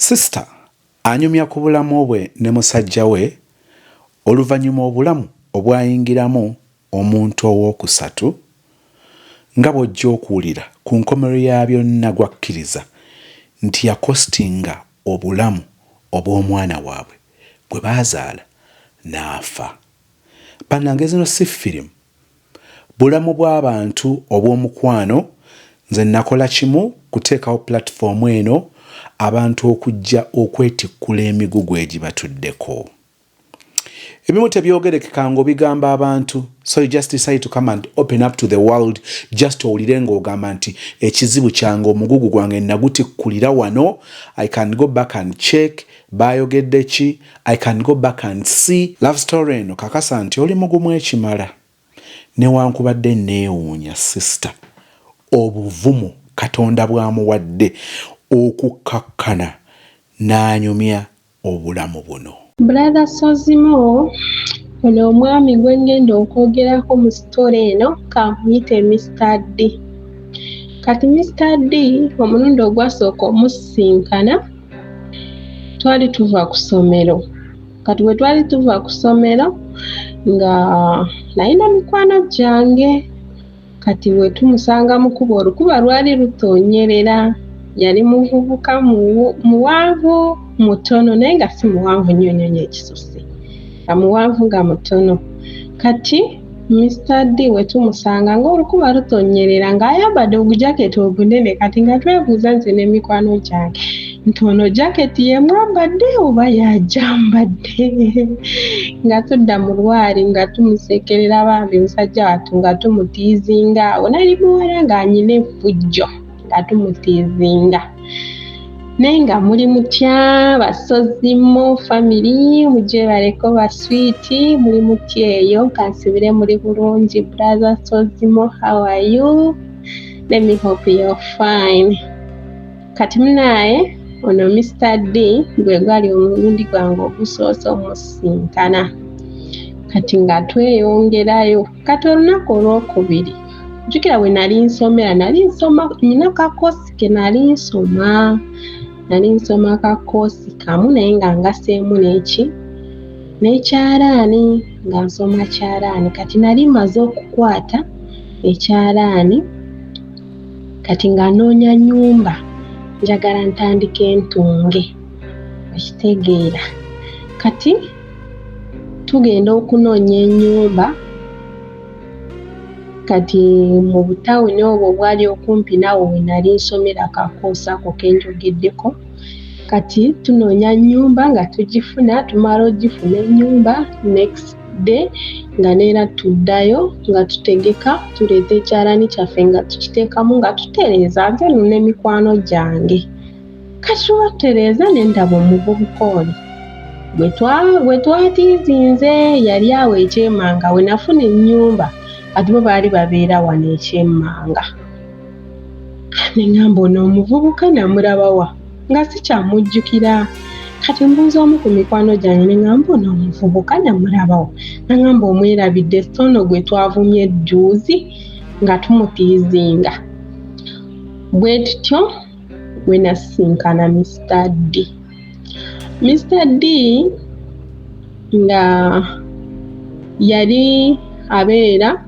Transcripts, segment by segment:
Sister anyumya ku bulamu bwe ne musajja we oluvannyuma obulamu obwayingiramu omuntu owookusatu nga bw'ojja okuwulira ku nkomerero ya byonna gw'akkiriza nti yakostinga obulamu obw'omwana waabwe gwe baazaala n'afa. Bannange zino si firimu. Bulamu bw'abantu obw'omukwano nze nakola kimu kuteekawo platform eno abantu okujja okwetikkula emigugu egibatuddeko. Ebimu tebyogerekeka ng'obigamba abantu so you just decide to come and open up to the world just owulire ng'ogamba nti ekizibu kyange omugugu gwange nagutikkulira wano. I can go back and check baayogedde ki. I can go back and see love story eno. Kakasa nti oli mugumu ekimala newankubadde neewuunya sister obuvumu Katonda bw'amuwadde okukkakkana n'anyumya obulamu buno. Brother Sozimo, ono omwami gwe ngenda okwogerako mu sitole eno kamuyite Mr D. Kati Mr D omulundi ogwasooka omusisinkana twali tuva ku ssomero. Kati bwe twali tuva ku ssomero nga nalina mikwano gyange. Kati bwe tumusanga mu kkubo, olukuba lwali lutoonyerera. Yali muvubuka muwanvu mutono naye nga si muwanvu nnyo nnyo nnyo ekisusse. Nga muwanvu nga mutono. Kati Mr D we tumusanga ng'olukuba lutonnyerera ng'ayambadde ogujaketi ogunene. Kati nga twebuuza nze n'emikwano gyange nti ono jaketi yemwambadde oba yajambadde? Nga tudda mu lwali nga tumusekerera bambi musajja wattu nga tumutiizinga awo. Nali muwala ng'anyina effujjo nga tumutiizinga. Naye nga muli mutya basozimo family mugyebaleko baswiiti muli mutya eyo kansubire muli bulungi. Brother Sozimo, how are you? Let me hope you're fine. Kati munaaye ono Mr D gwe gwali omulundi gwange ogusoose omusisinkana. Kati nga tweyongerayo. Kati olunaku olwokubiri jjukira bwe nali nsomera nali nsoma nina kakoosi ke nali nsoma nali nsoma kakoosi kamu naye nga ngaseemu n'eki n'ekyalaani nga nsoma kyalaani. Kati nali mmaze okukwata ekyalaani kati nga noonya nnyumba njagala ntandike ntunge okitegeera. Kati tugenda okunoonya ennyumba kati mu butawuni obwo obwali okumpi naawe we nali nsomera kakoosi ako ke njogeddeko. Kati tunoonya nnyumba nga tugifuna tumala ogifuna ennyumba next day nga neera tuddayo nga tutegeka tuleeta ekyalaani kyaffe nga tukiteekamu nga tutereeza nze nno ne mikwano gyange. Kati tuba tutereeza ne ndaba omuvubuka oli gwe twatiizinze yali awo ekyemanga we nafuna ennyumba kati bo baali babeera wano ekyemmanga. Ne ŋŋamba ono omuvubuka namulaba wa nga sikyamujjukira. Kati mbuuza omu ku mikwano gyange ne ŋŋamba ono omuvubuka namulaba wa? N'aŋŋamba omwerabidde si ono gwe twavumye jjuuzi nga tumutiizinga. Bwe tutyo bwe nasisinkana Mr D. Mr D nga yali abeera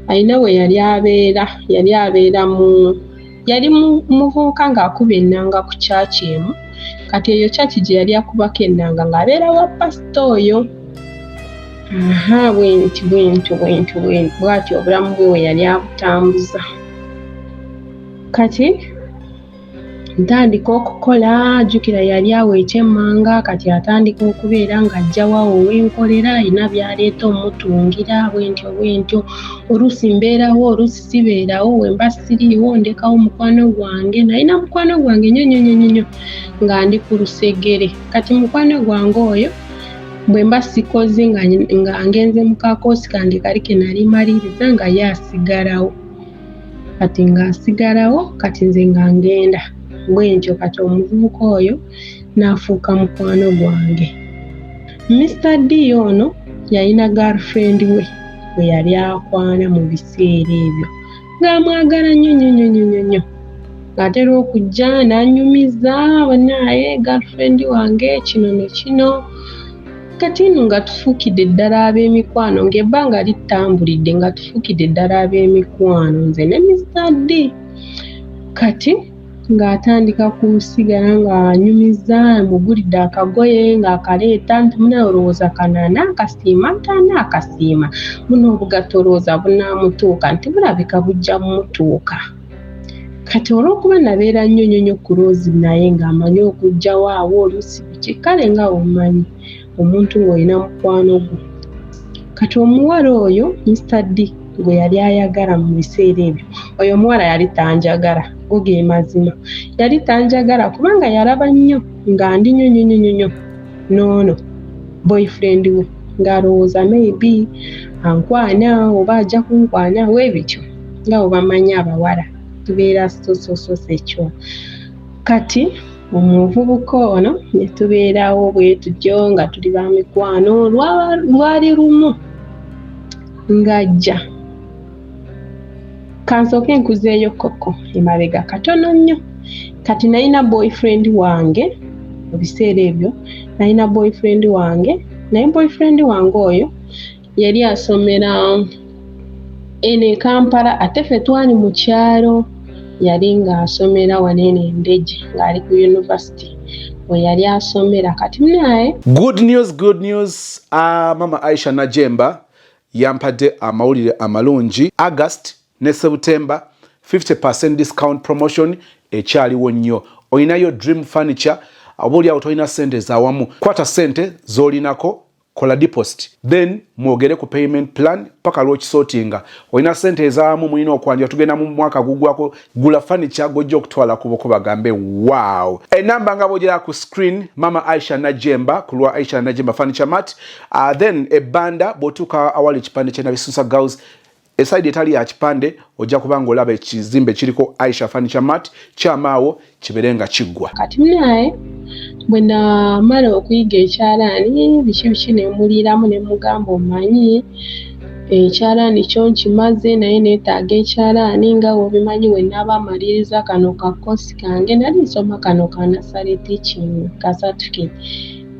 alina we yali abeera yali abeera mu yali muvubuka ng'akuba ennanga ku kyaki emu. Kati eyo kyaki gye yali akubako ennanga ng'abeera wa pasita oyo. Aha bwenti bwentyo bwentyo bw'atyo obulamu bwe we yali abutambuza. Kati ntandika okukola jjukira yali awo ekyemmanga kati atandika okubeera ng'ajja waawo wenkolera alina by'aleeta omutungira bwentyo bwentyo. Oluusi mbeerawo oluusi sibeerawo we mba siriiwo ndekawo mukwano gwange. Nalina mukwano gwange nnyo nnyo nnyo nnyo nga ndi ku lusegere. Kati mukwano gwange oyo bwe mba sikoze nga ngenze mu kakoosi kange kali ke nali maliriza nga ye asigalawo. Kati ng'asigalawo kati nze nga ngenda bwentyo kati omuvubuka oyo n'afuuka mukwano gwange. Mr D ono yalina girlfriend we gwe yali akwana mu biseera ebyo ng'amwagala nnyo nnyo nnyo nnyo nnyo. Ng'atera okujja n'annyumiza, bannaaye girlfriend wange kino ne kino. Kati nno nga tufuukidde ddala ab'emikwano, ng'ebbanga litambulidde nga tufuukidde ddala ab'emikwano nze ne Mister D. Kati ng'atandika kusigala ng'anyumiza, mugulidde akagoye ng'akaleeta nti munaye olowooza kano anaakasiima, nti anaakasiima, muno obugatto olowooza bunaamutuuka, nti bulabika bujja mmutuuka. Kati olw'okuba nabeera nnyo nnyo nnyo close naye ng'amanyi okuggyawo awo oluusi biki, kale nga bw'omanyi omuntu ng'olina mukwano gwo. Kati omuwala oyo Mister D gwe yali ayagala mu biseera ebyo, oyo omuwala yali tanjagala, go ge mazima. Yali tanjagala kubanga yalaba nnyo nga ndi nnyo nnyo nnyo nnyo n'ono boyfriend we, ng'alowooza maybe ankwana oba ajja kunkwana weebityo, nga bwe bamanyi abawala tubeera so so so sexual. Kati omuvubuka ono ne tubeerawo bwe tutyo nga tuli ba mikwano. Lwali lumu ng'ajja, kansooke nkuzeeyo koko emabega katono nnyo. Kati nalina boyfriend wange mu biseera ebyo, nalina boyfriend wange, naye boyfriend wange oyo yali asomera eno e Kampala, ate ffe twali mu kyalo. Yali ng'asomera wano eno e Ndejje, ng'ali ku university we yali asomera. Kati naye Good news, good news. Mama Aisha Najemba yampadde amawulire amalungi. August ne September 50% discount promotion ekyaliwo nnyo. Olinayo dream furniture, oba oliawo tolina sente zawamu, kwata sente z'olinako, kola deposit, then mwogere ku payment plan paka lwokisortinga. Olina sente ezawamu, mulina okwanjula, tugenda mu mwaka gugwako, gula furniture gojja okutwala kuboko bagambe wow. Enamba nga bwogera ku screen, Mama Aisha Najemba ku lwa Aisha Najemba Furniture Mart. Then ebbanda bw'otuuka awali ekipande kye Nabisunsa Girls, eside etali ya kipande, ojja kuba nga olaba ekizimbe kiriko Aisha Furniture Mart, kyamaawo kibeere nga kiggwa. Kati naye bwe namala okuyiga ekyalaani biki biki, ne muliiramu ne mugamba, omanyi ekyalaani kyo nkimaze, naye neetaaga ekyalaani nga bw'obimanyi we naaba amaliriza kano ka course kange. Nali nsoma kano ka nursery teaching ka certificate,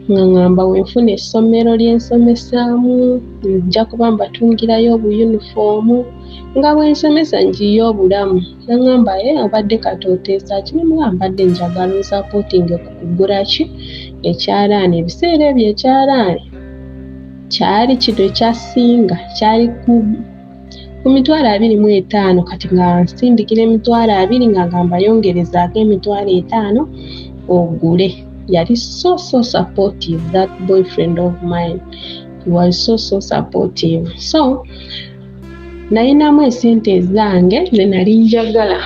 nga ŋŋamba we nfuna essomero lye nsomesaamu nja kuba mbatungirayo obuyunifoomu nga bwe nsomesa njiye obulamu. Naŋŋamba, ye obadde kati oteesa ki? Ne mugamba mbadde njagala onsupportinge ku kugula ki ekyalaani. Ebiseera ebyo ekyalaani kyali kino ekyasinga kyali ku 25,000. Kati nga nsindikira 20,000, nga ngamba yongerezaako 50,000 ogule. Yali so so supportive, that boyfriend of mine, he was so so supportive. So nalinamu esente ezange ze nali njagala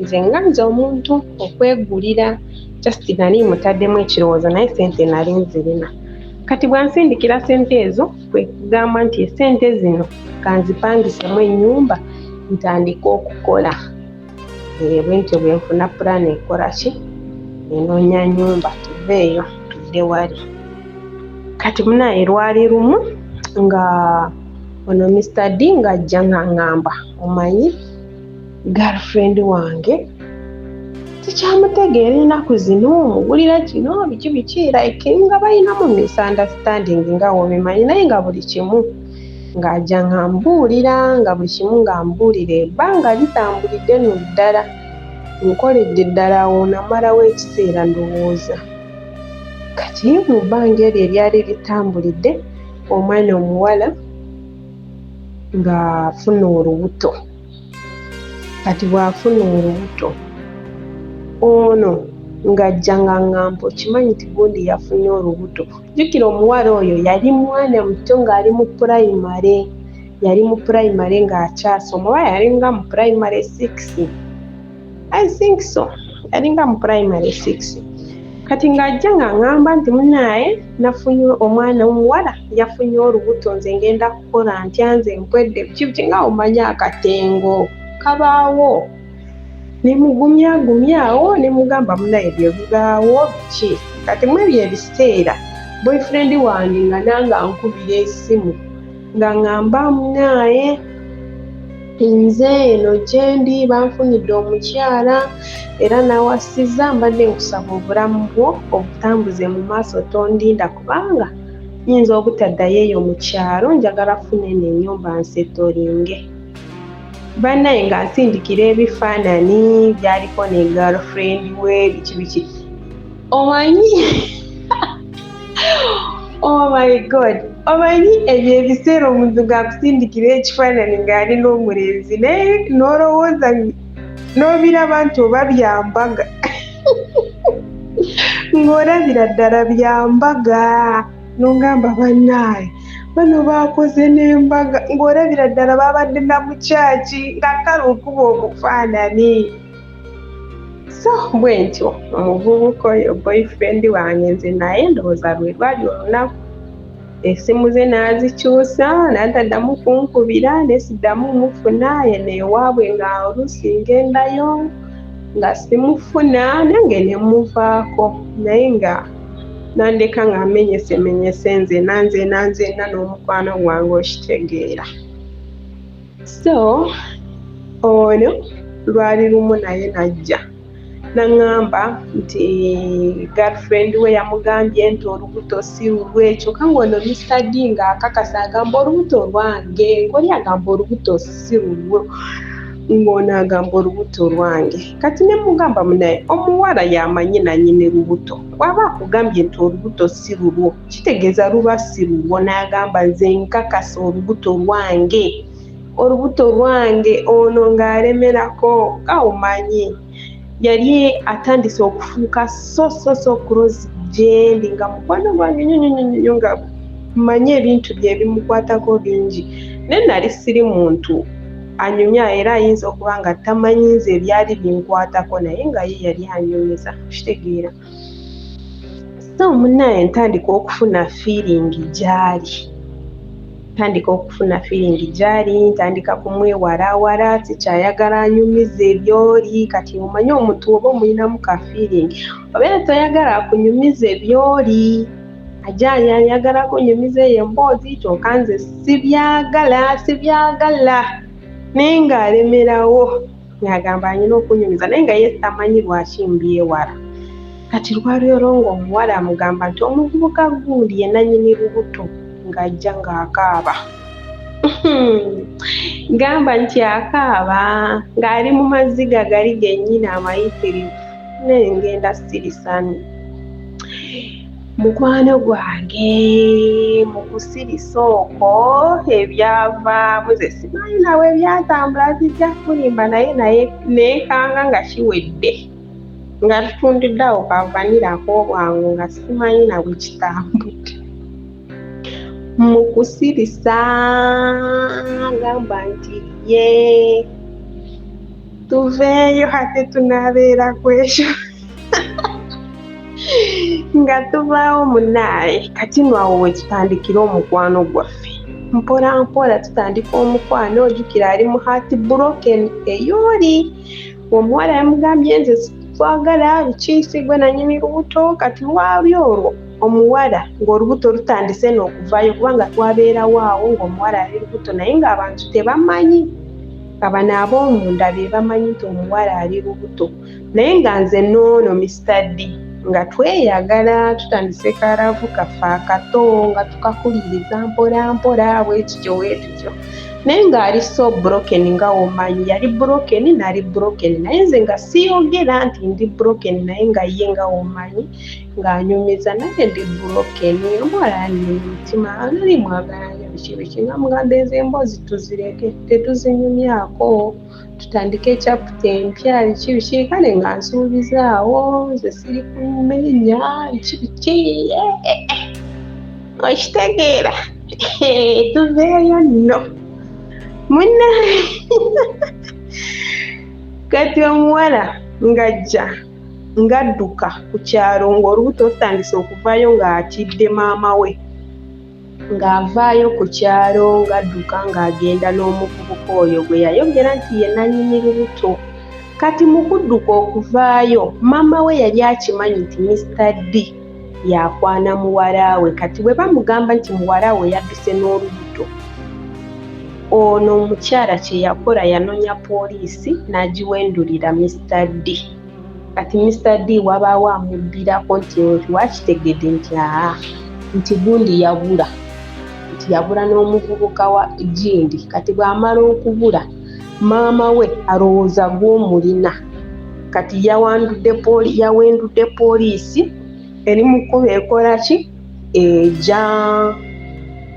nze nga nze omuntu okwegulira, just nali mutaddemu ekirowoozo, naye sente nali nzirina. Kati bwansindikira sente ezo, kwe kugamba nti esente zino kanzipangisemu ennyumba ntandike okukola. Bwe ntyo bwe nfuna pulaani ekola ki, enoonya nnyumba, tuveeyo tudde wali. Kati munaye lwali lumu nga ono Mr D ng'ajja nga ŋŋamba, omanyi girlfriend wange tikyamutegeera ennaku zino, mugulira kino biki biki, like nga balinamu misunderstanding nga wobimanyi, naye nga buli kimu ng'ajja nga mbuulira, nga buli kimu nga mbuulira. Ebbanga litambulidde nno ddala, nkoledde ddala awo namalawo ekiseera ndowooza. Kati mu bbanga eryo eryali litambulidde, omwana omuwala ng'afuna olubuto. Kati bw'afuna olubuto, ono ng'ajja nga ŋŋamba, okimanyi nti gundi yafunye olubuto? Jjukira omuwala oyo yali mwana muto ng'ali mu pulayimale, yali mu pulayimale ng'akyasoma, oba yalinga mu pulayimale 6, I think so, yalinga mu pulayimale 6. Kati ng'ajja nga ŋŋamba nti munaaye nafunye omwana omuwala yafunye olubuto, nze ngenda kukola ntya, nze mpwedde biki biki, nga omanyi akatengo kabaawo. Ne mugumyagumyawo ne mugamba munaye byo bibaawo biki. Kati mu ebyo ebiseera boyfriend wange nga nange ankubira essimu nga ŋŋamba munaaye Nze eno gyendi banfunidde omukyala era nawasizza, mbadde nkusaba obulamu bwo obutambuze mu maaso, tondinda kubanga nyinza obutaddayo eyo mu kyalo, njagala funa eno ennyumba nsetolinge. Bannaye nga nsindikira ebifaananyi byaliko ne girlfriend we, biki biki, omanyi. Oh my God, omanyi ebyo ebiseera omuntu ng'akusindikira ekifaananyi ng'ali n'omulenzi, naye n'olowooza n'obiraba nti oba byambaga, ng'olabira ddala byambaga, n'ogamba bannaaye bano baakoze n'embaga, ng'olabira ddala babadde na mukyaki nga kale okuba obufaananyi. So bwe ntyo omuvubuka oyo boyfriend wange nze naye ndowooza lwe lwali olunaku essimu ze n'azikyusa n'ataddamu kunkubira, nesiddamu mufuna. Eno ewaabwe nga oluusi ngendayo nga simufuna, nange ne muvaako, naye nga nandeka nga amenyesemenyese nzena nzena nzena n'omukwano gwange, okitegeera. So ono lwali lumu naye najja naŋŋamba nti girlfriend we yamugambye nti olubuto si lulwe, kyokka ng'ono Mr D ng'akakasa agamba olubuto lwange, ng'oli agamba olubuto si lulwo, ng'ono agamba olubuto lwange. Kati ne mugamba munaye omuwala yamanyi nanyini lubuto, bw'aba akugambye nti olubuto si lulwo kitegeeza luba si lulwo. N'agamba nze nkakasa olubuto lwange, olubuto lwange. Ono ng'alemerako nga omanyi yali atandise okufuuka so so so close gyendi, nga mukwano gwange nnyo nnyo nnyo nnyo, nga mmanyi ebintu bye ebimukwatako bingi, naye nali siri muntu anyumya, era ayinza okuba nga tamanyi nze ebyali binkwatako, naye nga ye yali anyumiza, kitegeera. So munnaye ntandika okufuna feeling gy'ali, ntandika okufuna feeling gy'ali, ntandika kumwewalaawala, sikyayagala anyumiza ebyoli. Kati omanyi omuntu oba omulinamu ka feeling, obeera toyagala akunyumiza ebyoli, ajja ayagala kunyumiza eyo emboozi, kyokka nze sibyagala, sibyagala, naye ng'alemerawo ng'agamba anyina okunyumiza, naye nga ye tamanyi lwaki mbyewala. Kati lwali olwo ng'omuwala amugamba nti omuvubuka gundi ye nannyini lubuto, ng'ajja ng'akaaba, gamba nti akaaba ng'ali mu maziga gali gennyini amayitirivu, naye ngenda sirisani mukwano gwange. Mu kusirisa okwo ebyavaamu ze simanyi nawe ebyatambula, zijja kulimba, naye naye neekanga nga kiwedde, nga tutundidde awo kavanira ak'obwangu, nga simanyi na bwe kitambudde. Mu kusirisa gamba nti ye tuveeyo ate tunaabeera ku ekyo nga tuvaawo munaaye. Kati nno awo we tutandikira omukwano gwaffe mpola mpola, tutandika omukwano. Ojjukira ali mu heart broken eyooli omuwala yamugambye nze twagala biki, sigwe nanyini lubuto. Kati lwali olwo omuwala ng'olubuto lutandise n'okuvaayo, kubanga twabeerawo awo ng'omuwala ali lubuto, naye ng'abantu tebamanyi, nga bano ab'omunda be bamanyi nti omuwala ali lubuto, naye nga nze n'ono Mr D nga tweyagala, tutandise ka love kaffe akato nga tukakuliriza mpola mpola bwe kityo bwe tutyo, naye ng'ali so broken, nga womanyi yali broken, nali broken, naye nze nga siyogera nti ndi broken, naye nga ye nga womanyi ng'anyumiza naye ndi broken, omuwala annenya omutima, nali mwagala nnyo, biki biki, nga mugamba ezo emboozi tuzireke, tetuzinyumyako, tutandike chapter empya, biki biki. Kale nga nsuubizaawo nze siri kumenya, biki biki, okitegeera. Tuveeyo nno munna. Kati omuwala ng'ajja ng'adduka ku kyalo ng'olubuto lutandise okuvaayo, ng'atidde maama we, ng'avaayo ku kyalo ng'adduka ng'agenda n'omuvubuka oyo gwe yayogera nti ye nannyini lubuto. Kati mu kudduka okuvaayo, maama we yali akimanyi nti Mr D yakwana muwala we. Kati bwe bamugamba nti muwala we yadduse n'olubuto, Ono omukyala kye yakola yanonya poliisi n'agiwendulira Mister D. Kati Mister D wabaawo amubbirako nti wakitegedde nti aa nti gundi yabula, nti yabula n'omuvubuka wa gindi. Kati bw'amala okubula maama we alowooza gw'omulina. Kati yawendudde poliisi eri mu kkubo ekola ki? Eja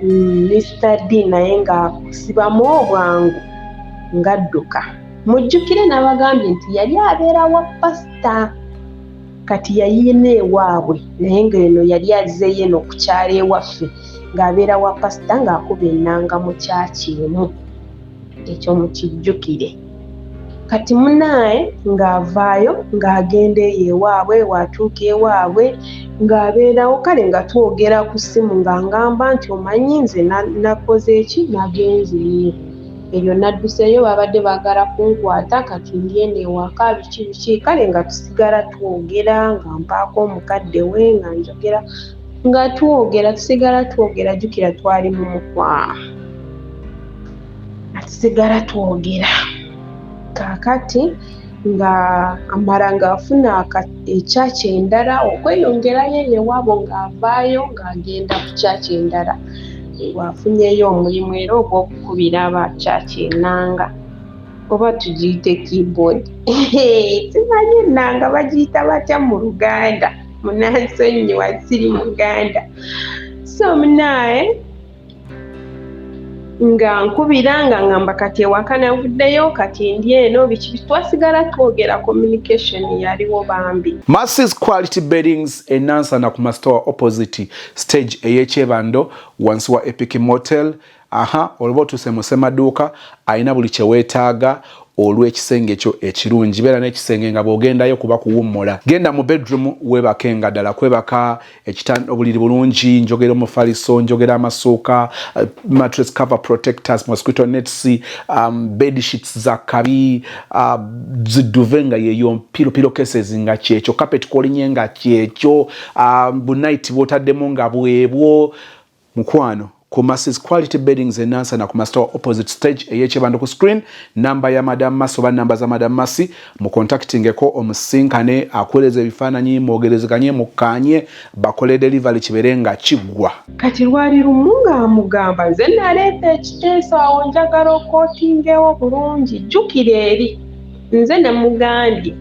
Mister D naye ng'asibamu obwangu ng'adduka. Mujjukire n'abagambye nti yali abeera wa pasita, kati yayina ewaabwe naye ng'eno yali azzeeyo eno ku kyalo ewaffe ng'abeera wa pasita ng'akuba ennanga mu kyaki emu. Ekyo mukijjukire. Kati munaaye ng'avaayo ng'agenda eyo ewaabwe, w'atuuka ewaabwe ng'abeerawo kale nga twogera ku ssimu ng'angamba nti omanyi nze nakoze ki, nagenze eyo nadduseeyo babadde baagala kunkwata kati ndi eno ewaka biki biki. Kale nga tusigala twogera nga mpaako omukadde we nga njogera nga twogera tusigala twogera, jjukira twali mu mukwano nga tusigala twogera. Kaakati nga amala ng'afuna ekyaki endala okweyongerayo eyo ewaabwe ng'avaayo ng'agenda ku kyaki endala ng'afunyeeyo omulimu era ogw'okukubira aba kyaki ennanga oba tugiyite keyboard. Simanyi ennanga bagiyita batya mu Luganda, munansonyiwa siri Muganda. So munaaye nga nkubira nga ngamba kati ewaka navuddeyo kati ndi eno biki, twasigala twogera, communication yaliwo bambi. Masses Quality Beddings e Nansana ku Mastowa opposite stage ey'ekyebando wansi wa Epic Motel. Aha, olwoba otuuse mu ssemaduuka alina buli kye weetaaga olw'ekisenge kyo ekirungi. Beera n'ekisenge nga bw'ogendayo kuba kuwummula. Genda mu bedroom weebake nga ddala kwebaka, obuliri bulungi, njogera omufaliso, njogera amasuuka, mattress cover protectors, mosquito nets, bed sheets za kabi, zi duvet nga yeyo, pillow cases nga kyekyo, carpet kolinye nga kyekyo, bu night bw'otaddemu nga bwebwo. Mukwano, ku Masses Quality Beddings e Nansana ku Master opposite stage ey'ekyebando, ku screen namba ya Madam Masi oba namba za Madam Masi, mu contactingeko omusinkane akuweereza ebifaananyi, mwogerezeganye, mukkaanye, bakole delivery kibeere nga kiggwa. Kati lwali lumu ng'amugamba nze naleeta ekiteeso awo njagala okootingewo bulungi. Jjukira eri nze namugambye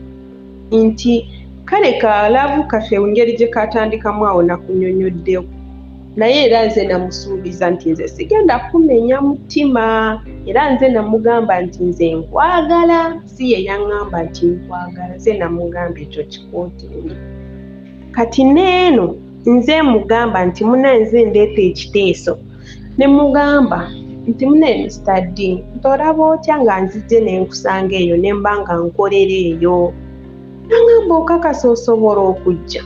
nti kale ka love kaffe engeri gye katandikamu awo nakunyonyoddewo, naye era nze namusuubiza nti nze sigenda kumenya mutima, era nze namugamba nti nze nkwagala, si ye yaŋŋamba nti nkwagala, nze namugamba ekyo kikootinge. Kati neeno nze mugamba nti muna nze ndeeta ekiteeso ne mugamba nti muna Mr D nti olaba otya nga nzije ne nkusanga eyo ne mba nga nkolera eyo. Nangamba okakasa osobola okujja?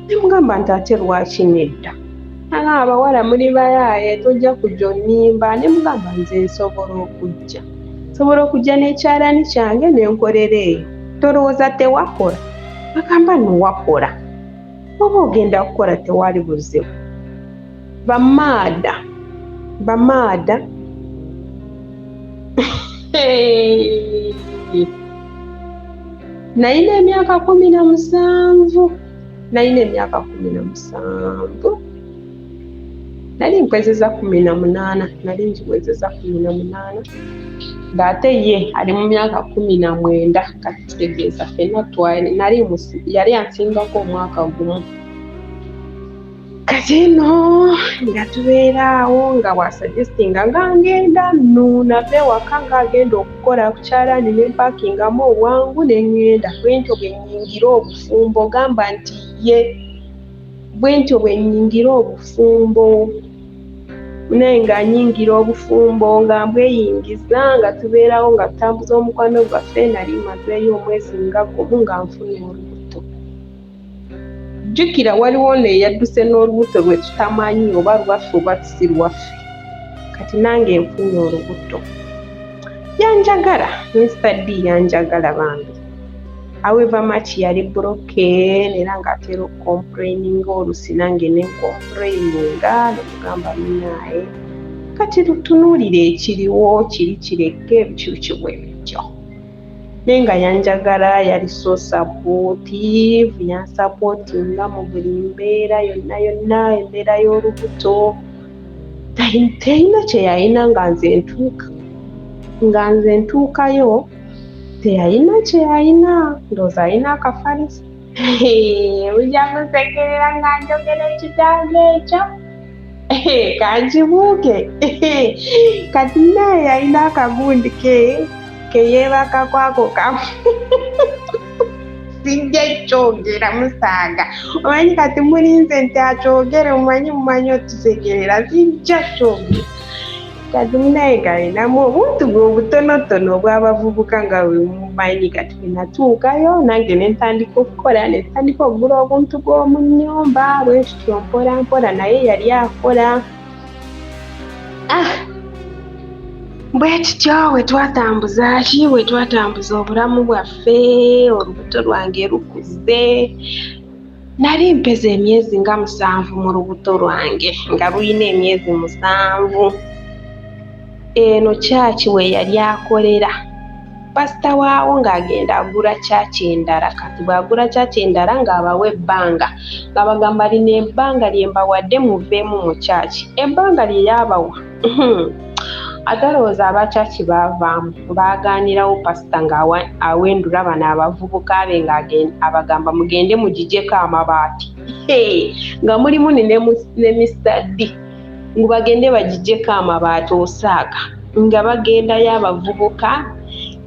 Ne mugamba nti ate lwaki nedda? Nangamba abawala muli bayaaye, tojja kujja onnimba. Ne mugamba nze nsobola okujja, nsobola okujja n'ekyalaani kyange ne nkolera eyo, tolowooza tewakola? Agamba nowakola, oba ogenda kukola tewali buzibu. Bamaada bamaada nalina emyaka 17, nalina emyaka 17, nali nkwezeza 18, nali ngiwezeza 18 ng'ate ye ali mu myaka 19. Kati kitegeeza ffenna nali yali ansingako omwaka gumu. Kati nno nga tubeera awo nga bw'asuggestinga nga ngenda nno nava ewaka ng'agenda okukola ku kyalaani ne mpaakingamu obwangu ne ŋŋenda. Bwe ntyo bwe nnyingira obufumbo, gamba nti ye bwe ntyo bwe nnyingira obufumbo naye nga nnyingira obufumbo nga mbweyingiza nga tubeerawo nga tutambuza omukwano gwaffe. Nali mmazeeyo omwezi nga gumu nga nfunye olubuto. Jjukira waliwo ono eyadduse n'olubuto lwe tutamanyi oba lwaffe oba si lwaffe. Kati nange nfunye olubuto. Yanjagala, Mr D yanjagala bambi. However much yali broken era ng'atera okucomplaininga oluusi nange ne ncomplaininga ne mugamba munnaaye Kati lutunuulire ekiriwo kiri kireke biki bwe bityo. Naye nga yanjagala, yali so supportive, yansupportinga mu buli mbeera yonna yonna, embeera y'olubuto. Teyalina kye yalina nga nze ntuuka, nga nze ntuukayo teyalina kye yalina, ndowooza alina akafaliso. Mujja kunsekerera nga njogera ekigambo ekyo. Kankibuuke. Kati naye yalina akagundi ke ke yeebakako ako kamu. Sijja kyogera musaaga. Omanyi kati mulinze nti akyogere, mumanyi mumanyi otusekerera, sijja kyogera. Kati munaye ng'alinamu obuntu bwe obutonotono obw'abavubuka nga bwe mumanyi. Kati bwe natuukayo nange ne ntandika okukola, ne ntandika okugula obuntu bw'omu nnyumba bwe ntutyo mpola mpola, naye yali akola. Ah! Bwe tutyo bwe twatambuza ki, bwe twatambuza obulamu bwaffe, olubuto lwange lukuze. Nali mpeza emyezi nga 7 mu lubuto lwange, nga lulina emyezi 7. Eno kyaki we yali akolera. Pasita waawo ng'agenda agula kyaki endala. Kati bw'agula kyaki endala ng'abawa ebbanga, ng'abagamba lino ebbanga lye mbawadde muveemu mu kyaki. Ebbanga lye yabawa. Ate olowooza aba kyaki baavaamu, baagaanirawo pasita ng'awendula bano abavubuka be ng'abagamba mugende mugijeko amabaati. Nga mulimu ne Mr D. Ngu bagende bagijeko amabaati osaaga. Nga bagendayo abavubuka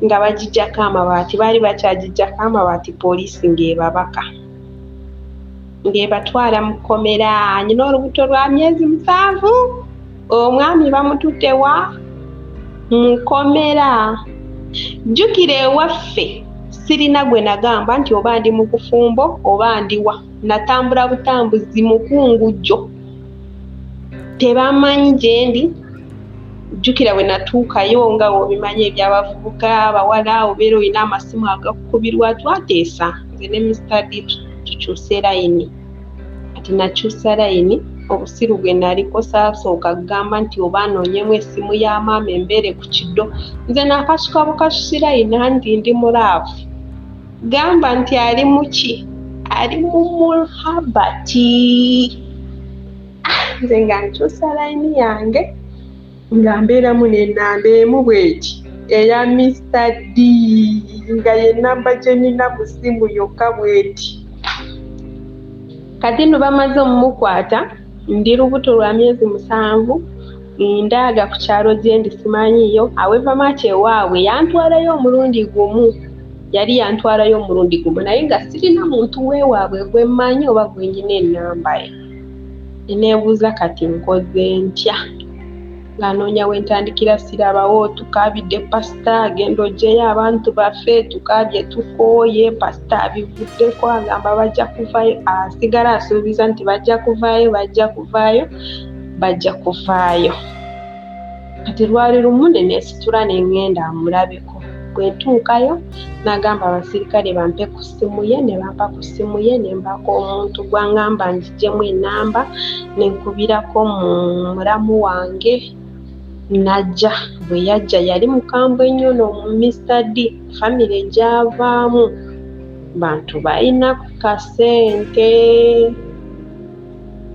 nga bagijjako amabaati, baali bakyagijjako amabaati poliisi ng'ebabaka. Ng'ebatwala mu kkomera, nnyina olubuto lwa myezi 7, omwami bamututte wa? Mu kkomera. Jjukira ewaffe sirina gwe nagamba nti oba ndi mu bufumbo oba ndi wa. Natambula butambuzi mukungujjo. Tebamanyi gye ndi. Jjukira bwe natuukayo nga bw'obimanyi eby'abavubuka, abawala, obeera olina amasimu agakukubirwa, twateesa nze ne Mr D tukyuse layini. Kati nakyusa layini, obusiru bwe naliko saasooka kugamba nti oba anoonyemu essimu ya maama embeere ku kiddo. Nze nakasuka bukasusi layini anti ndi mu laavu. Gamba nti ali mu ki? Ali mu muhabati. Nze nga nkyusa layini yange nga mbeeramu n'ennamba emu bw'eti eya Mr D nga ye nnamba gye nnina mu ssimu yokka bw'eti. Kati nno bamaze omumukwata, ndi lubuto lwa myezi 7, ndaaga ku kyalo gye ndi simanyiiyo. However much ewaabwe yantwalayo omulundi gumu, yali yantwalayo omulundi gumu naye nga sirina muntu weewaabwe gwe mmanyi oba gwe nnina ennamba ye. Ne neebuuza kati nkoze ntya? Ng'anoonya we ntandikira sirabawo, tukaabidde pasita agenda oggyeyo abantu baffe, tukaabye tukooye, pasita abivuddeko agamba bajja kuvaayo, asigala asuubiza nti bajja kuvaayo, bajja kuvaayo, bajja kuvaayo. Kati lwali lumu ne neesitula ne ŋŋenda amulabeko. Bwe ntuukayo n'agamba abasirikale bampe ku ssimu ye, ne bampa ku ssimu ye, ne mbaako omuntu gw'aŋŋamba ngigyemu ennamba, ne nkubirako mu mulamu wange n'ajja. Bwe yajja yali mukambwe nnyo no Mr D, famire gy'avaamu bantu balina ku kasente.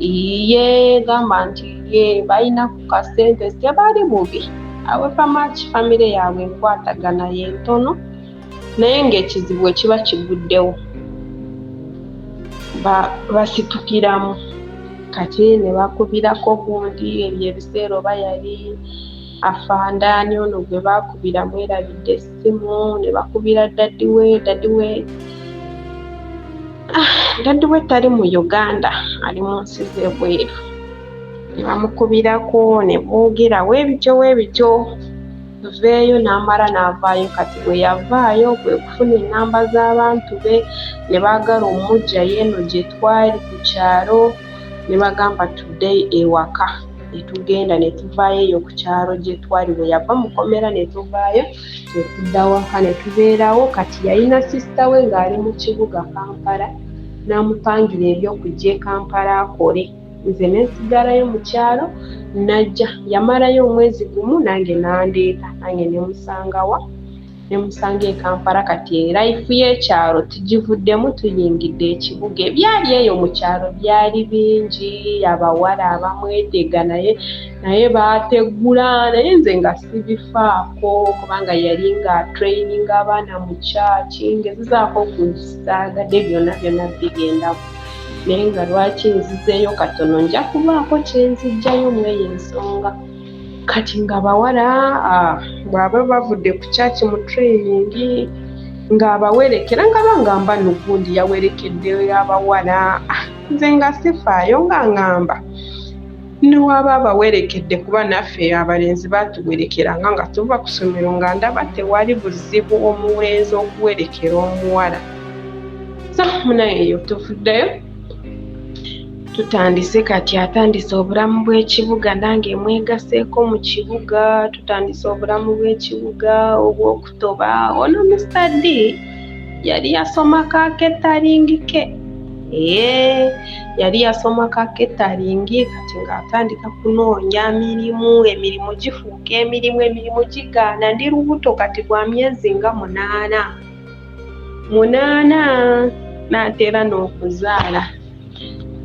Ye gamba nti ye balina ku kasente tebali bubi. However much famire yaabwe enkwatagana ye ntono, naye ng'ekizibu bwe kiba kiguddewo basitukiramu. Kati ne bakubirako gundi ebyo ebiseera oba yali afanda ani ono gwe baakubira mwerabidde essimu, ne bakubira daddy we, daddy we daddy we tali mu Uganda, ali mu nsi z'ebweru. Ne bamukubirako ne boogera weebityo weebityo, tuveeyo n'amala n'avaayo. Kati bwe yavaayo kwe kufuna ennamba z'abantu be ne baagala omuggyayo eno gye twali ku kyalo, ne bagamba tuddeyo ewaka. Ne tugenda ne tuvaayo eyo ku kyalo gye twali, bwe yava mu kkomera ne tuvaayo ne tudda waka ne tubeerawo. Kati yalina sisita we ng'ali mu kibuga Kampala, n'amupangira eby'okujja e Kampala akole. Nze ne nsigalayo mu kyalo Najja yamalayo omwezi gumu nange n'andeeta, nange ne musangawa? Ne musanga e Kampala. Kati life y'ekyalo tugivuddemu, tuyingidde ekibuga. Ebyali eyo mu kyalo byali bingi, abawala abamwetega naye naye baategula, naye nze nga sibifaako kubanga yali nga traininga abaana mu kyaki, ngezezaako okusaagadde byonna byonna bigendamu, naye nga lwaki nzizeeyo katono, nja kubaako kye nzijjayo mu eyo ensonga. Kati nga bawala bw'aba bavudde ku kyaki mu training ng'abawerekera, nga bangamba nugundi yawerekedde abawala, nze nga sifaayo, nga ngamba newaba abawerekedde kuba naffe abalenzi batuwerekeranga nga tuva ku ssomero, nga ndaba tewali buzibu omulenzi okuwerekera omuwala. So munaye eyo tuvuddeyo, tutandise kati, atandise obulamu bw'ekibuga, nange mwegaseeko mu kibuga, tutandise obulamu bw'ekibuga obw'okutoba. Ono Mr D yali yasoma ka catering ke, ee yali yasoma ka catering. Kati ng'atandika kunoonya mirimu, emirimu gifuuka emirimu, emirimu gigaana. Ndi lubuto kati gwa myezi nga 8, 8, n'ateera n'okuzaala.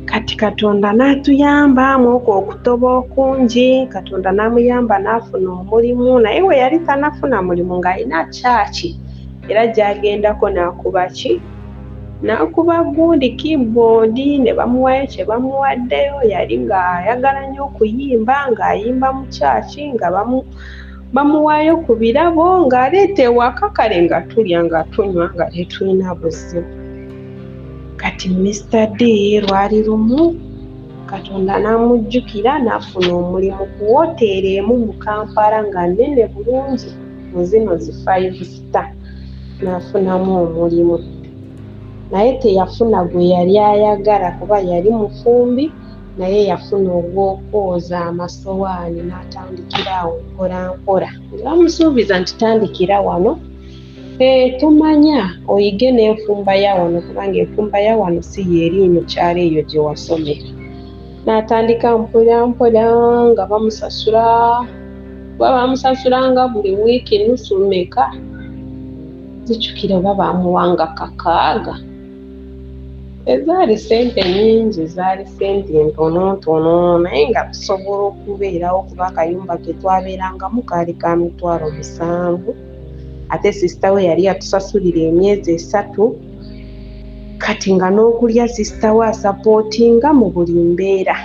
Kati Katonda n'atuyamba mu okwo okutoba okungi, Katonda n'amuyamba n'afuna omulimu, naye we yali tanafuna mulimu ng'alina kyaki era gy'agendako n'akuba ki, n'akuba gundi keyboard ne bamuwayo kye bamuwaddeyo. Yali ng'ayagala nnyo okuyimba, ng'ayimba mu kyaki, nga bamuwaayo ku birabo ng'aleeta ewaka, kale nga tulya nga tunywa nga tetulina buzibu. Kati Mr D lwali lumu Katonda n'amujjukira n'afuna omulimu ku wooteeri emu mu Kampala nga nnene bulungi mu zino zi five star, n'afunamu omulimu, naye teyafuna gwe yali ayagala kuba yali mufumbi, naye yafuna ogw'okwoza amasowaani n'atandikira awo mpola mpola, nga bamusuubiza nti tandikira wano, tumanya oyige n'enfumba ya wano kubanga enfumba ya wano si yeeri mu kyalo eyo gye wasomera. N'atandika mpola mpola nga bamusasula, kuba bamusasulanga buli wiiki nusu mmeka, zijjukira oba baamuwanga 600, ezaali ssente nnyingi, zaali ssente ntonotono, naye nga tusobola okubeerawo kuba akayumba ke twabeerangamu kaali ka 70,000, ate sister we yali atusasulira emyezi 3. Kati nga n'okulya sister we asupportinga mu buli mbeera.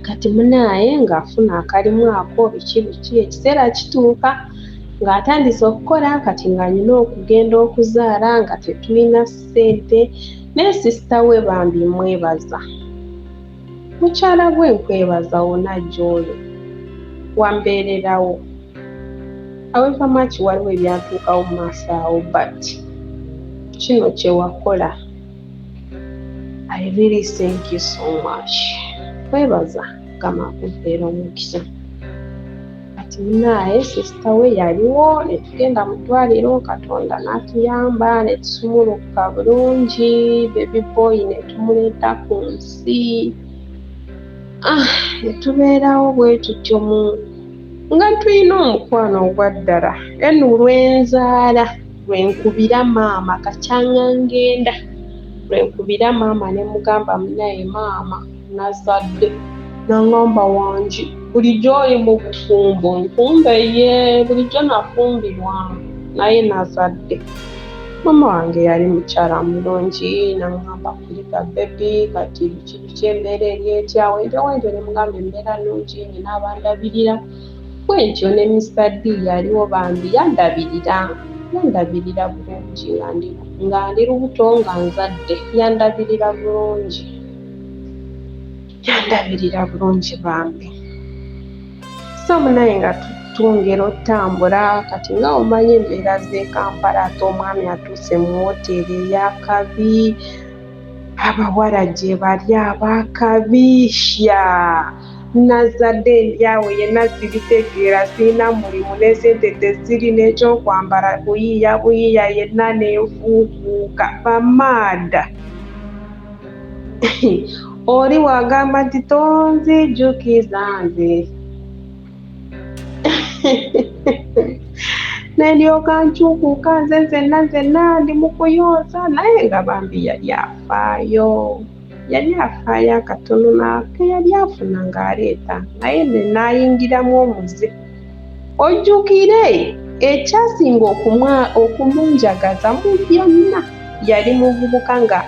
Kati munaaye ng'afuna akalimu ako biki biki, ekiseera kituuka ng'atandise okukola, kati nga nina okugenda okuzaala nga tetulina ssente, naye sister we bambi mwebaza, mukyala gwe nkwebaza wonna gy'oli wambeererawo, however much waliwo ebyantuukawo mu maaso awo, but kino kye wakola, I really thank you so much, kwebaza, Mukama akumpeera omukisa. Kati munaaye sister we yaliwo ne tugenda mu ddwaliro, Katonda n'atuyamba ne tusumulukuka bulungi, baby boy ne tumuleeta ku nsi, ne tubeerawo bwe tutyo mu nga tulina omukwano ogwa ddala. Enu lwenzaala lwe nkubira maama kacyanga ngenda, lwe nkubira maama ne mugamba, munnaye maama nazadde, n'aŋŋamba wangi, bulijjo oli mu bufumbo? Nkumbe ye bulijjo nafumbirwa naye nazadde. Maama wange yali mukyala mulungi, n'aŋŋamba kulika baby, kati biki biki, embeera eri etya wentyo wentyo, ne mugamba embeera nnungi, nina abandabirira bwentyo. Ne Mr D yaliwo bambi, yandabirira, yandabirira bulungi nga ndi lubuto, nga nzadde, yandabirira bulungi, yandabirira bulungi bambi. So munaye nga twongera otambula, kati nga omanyi embeera z'e Kampala, ate omwami atuuse mu wooteeri ey'akabi, abawala gye bali ab'akabi. Sya nazadde ndi awo yenna sibitegeera, sirina mulimu n'essente teziri, n'ekyokwambala kuyiiya buyiiya, yenna nenfuukuuka bamaada. Oli wagamba nti tonzijukiza nze nendyoka nkyukuka nze nzenna nzenna ndi mu kuyonsa naye nga bambi yali afaayo yali afaayo akatono nake yali afuna ng'aleeta naye ne naayingiramu omuze ojjukire ekyasinga okumunjagaza mu byonna yali muvubuka nga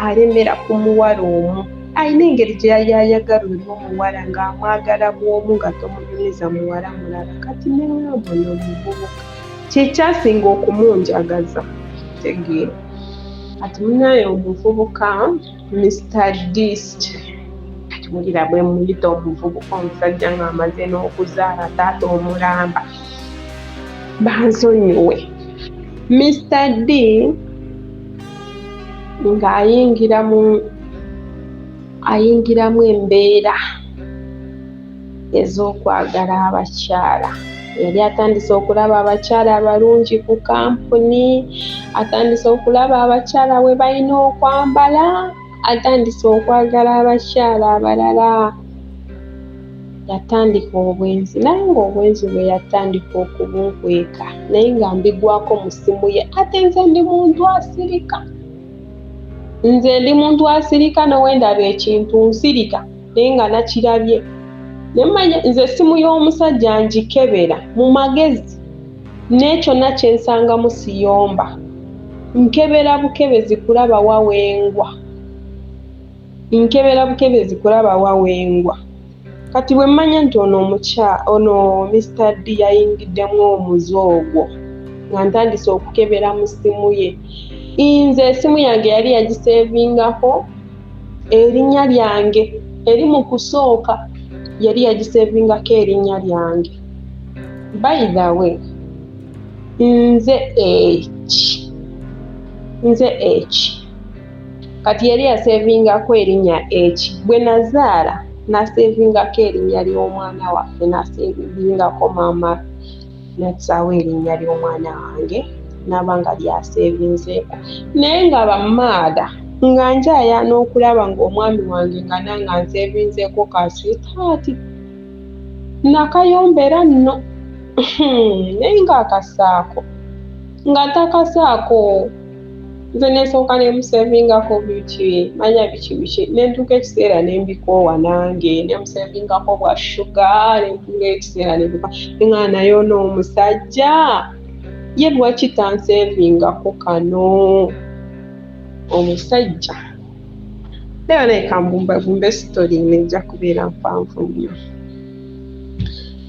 alemera ku muwala omu alina engeri gye yali ayagala oli omuwala ng'amwagala bw'omu nga tomunyumiza muwala mulala kati ne ŋŋamba ono omuvubuka kye kyasinga okumunjagaza tegeera kati munaye omuvubuka Mr Dist kati wulira bwe muyita omuvubuka omusajja ng'amaze n'okuzaala taata omulamba bansonyiwe Mr D ng'ayingira mu ayingiramu embeera ez'okwagala abakyala yali atandise okulaba abakyala abalungi ku kampuni atandise okulaba abakyala bwe balina okwambala atandise okwagala abakyala abalala yatandika obwenzi naye ng'obwenzi bwe yatandika okubunkweka naye nga mbigwako mu ssimu ye ate nze ndi muntu asirika nze ndi muntu asirika nowendaba ekintu nsirika naye nga nakirabye nemanya nze essimu y'omusajja ngikebera mu magezi n'ekyonna kye nsangamu siyomba nkebera bukebezi kulaba wa wengwa nkebera bukebezi kulaba wa wengwa kati bwe mmanya nti ono omukya ono Mr D yayingiddemu omuze ogwo nga ntandise okukebera mu ssimu ye nze essimu yange yali yagiseevingako erinnya lyange eri mu kusooka yali yagiseevingako erinnya lyange by the way nze eki nze eki kati yali yaseevingako erinnya eki bwe nazaala naseevingako erinnya ly'omwana waffe naseevingako maama nassaawo erinnya ly'omwana wange naba nga lyaseevinzeeko naye nga bamaada nga njayaana okulaba ng'omwami wange nga nange anseevinzeeko ka sweetheart nakayombera nno naye ng'akasaako nga takasaako nze nesooka nemusevingako biki manya biki biki nentuuka ekiseera nembikoowa nange nemusevingako bwa shuga nentuuka ekiseera nembika nga naye ono omusajja ye lwaki tansevingako kano omusajja naye naye kambumbabumba esitori nejja kubeera mpanvu nnyo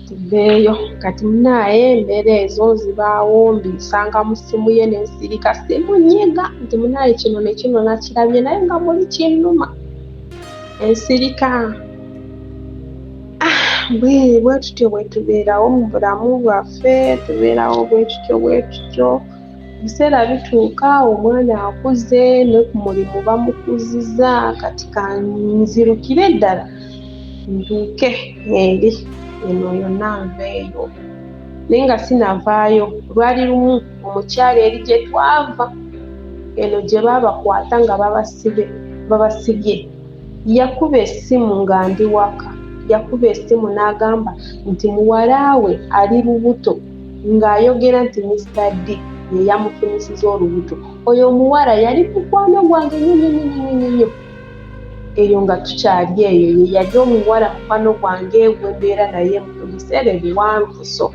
tuveeyo kati munaaye embeera ezo zibaawo mbisanga mu ssimu ye nensirika simunyiga nti munaaye kino ne kino nakirabye naye nga muli kinnuma ensirika ah, bwe bwe tutyo bwe tubeerawo mu bulamu bwaffe tubeerawo bwe tutyo bwe tutyo ebiseera bituuka omwana akuze ne ku mulimu bamukuziza kati kanzirukire ddala ntuuke eri eno yonna nveeyo naye nga sinavaayo lwali lumu omukyala eri gye twava eno gye baabakwata nga babasibe babasibye yakuba essimu nga ndi waka yakuba essimu n'agamba nti muwala we ali lubuto ng'ayogera nti Mr D ye yamufunyisiza olubuto oyo omuwala yali mukwano gwange nnyo nnyo nnyo nnyo nnyo eyo nga tukyali eyo ye yali omuwala mukwano gwange gwe mbeera naye mu biseera ebiwanvu so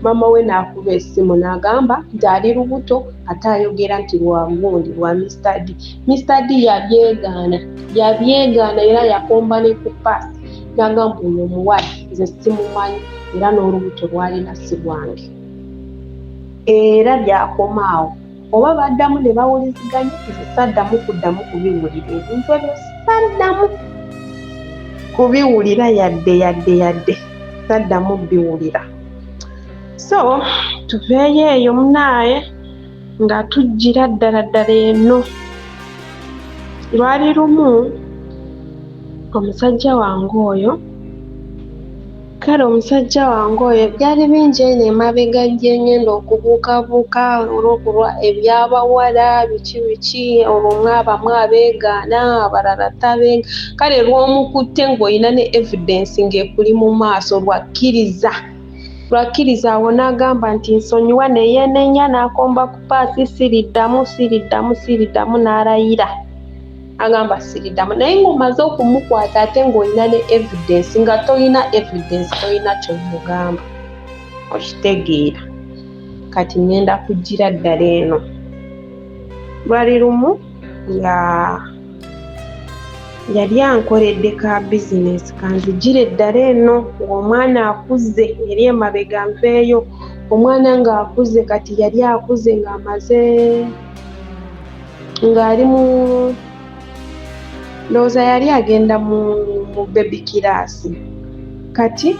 maama we n'akuba essimu n'agamba nti ali lubuto ate ayogera nti lwa gundi lwa Mr D Mr D yabyegaana yabyegaana era yakomba ne ku paasi n'agamba oyo omuwala nze simumanyi era n'olubuto lwalina si lwange era byakoma awo oba baddamu ne bawuliziganya nze saddamu kuddamu kubiwulira ebintu ebyo saddamu kubiwulira yadde yadde yadde saddamu biwulira so tuveeyo eyo munaaye nga tujjira ddala ddala eno lwali lumu omusajja wange oyo Kale omusajja wange oyo byali bingi eno emabega gye ngenda okubuukabuuka olw'okulwa eby'abawala biki biki olwo mwabamu abeegaana abalala tabeega kale lw'omukutte ng'olina ne evidence ng'ekuli mu maaso lwakkiriza lwakkiriza awo n'agamba nti nsonyiwa ne yeenenya n'akomba ku paasi siriddamu siriddamu siriddamu n'alayira. Agamba siriddamu naye ng'omaze okumukwata ate ng'olina ne evidence nga tolina evidence tolina kyomugamba okitegeera. Kati ngenda kugira ddala eno lwali lumu nga yali ankoledde ka bizinesi kanzigire ddala eno ng'omwana akuze eri emabega nveeyo omwana ng'akuze kati yali akuze ng'amaze ng'ali mu ndowooza yali agenda mu mu baby class kati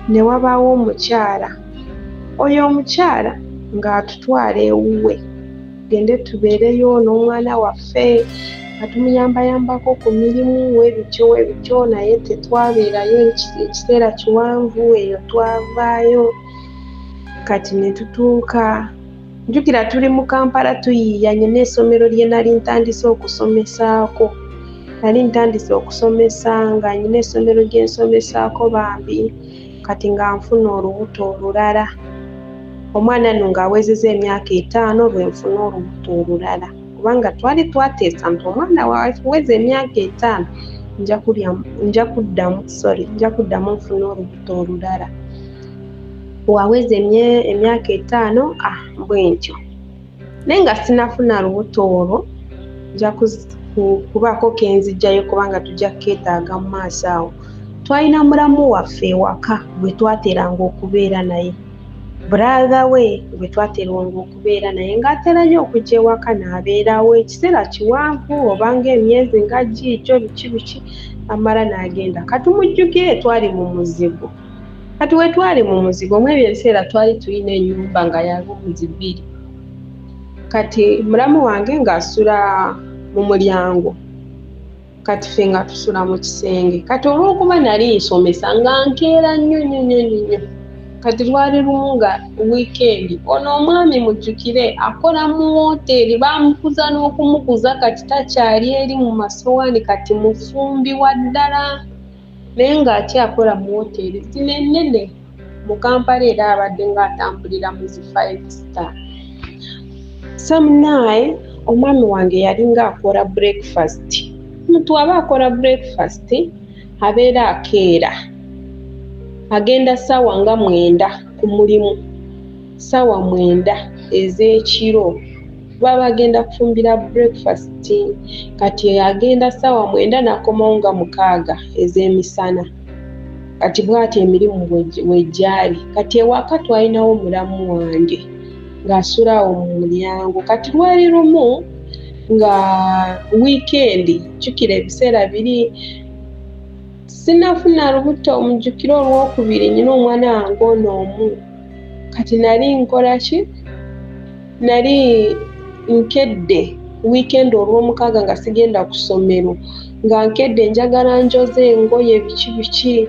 ne wabaawo omukyala oyo omukyala ng'atutwala ewuwe tugende tubeereyo n'omwana waffe nga tumuyambayambako ku mirimu webityo webityo naye tetwabeerayo ekiseera kiwanvu eyo twavaayo kati ne tutuuka Jjukira tuli mu Kampala tuyiiya nnina essomero lye nali ntandise okusomesaako. Nali ntandise okusomesa nga nnina essomero lye nsomesaako bambi kati nga nfuna olubuto olulala. Omwana nno ng'awezezza emyaka etaano lwe nfuna olubuto olulala kubanga twali twateesa nti omwana waweza emyaka etaano nja kulya nja kuddamu sorry nja kuddamu nfune olubuto olulala. Waweza emyaka etaano ah bwentyo naye nga sinafuna lubuto olwo nja kubaako kenzijjayo kubanga tujja kukeetaaga mu maaso awo. Twalina mulamu waffe ewaka gwe twateranga okubeera naye brother we gwe twateranga okubeera naye ng'atera nnyo okujja ewaka n'abeerawo ekiseera kiwanvu oba ng'emyezi nga giigyo biki biki amala n'agenda. Katumujjukire twali mu muzigo. Kati we twali mu muzigo mu ebyo ebiseera twali tulina ennyumba nga ya rooms bbiri. Kati mulamu wange ng'asula mu mulyango, kati ffe nga tusula mu kisenge. Kati olw'okuba nali nsomesa nga nkeera nnyo nnyo nnyo nnyo. Kati lwali lumu nga wiikendi, ono omwami mujjukire akola mu wooteeri baamukuza n'okumukuza kati takyali eri mu masowaani kati mufumbi wa ddala. Naye ng'akyakola mu wooteeri zino ennene mu Kampala era abadde ng'atambulira mu zi five star. Samunaaye omwami wange yalinga akola breakfast. Omuntu aba akola breakfast abeera akeera agenda ssaawa nga 9 ku mulimu, ssaawa 9 ez'ekiro. Baba agenda kufumbira breakfast kati agenda ssaawa 9 n'akomawo nga 6 ez'emisana. Kati bw'atyo emirimu we gyali. Kati ewaka twalinawo mulamu wange ng'asula awo mu mulyango. Kati lwali lumu nga wiikendi, jjukira ebiseera biri sinafuna lubuto mujjukire olwokubiri nnina omwana wange ono omu. Kati nali nkola ki? Nali nkedde wiikendi olwomukaaga nga sigenda ku ssomero nga nkedde njagala njoze engoye biki biki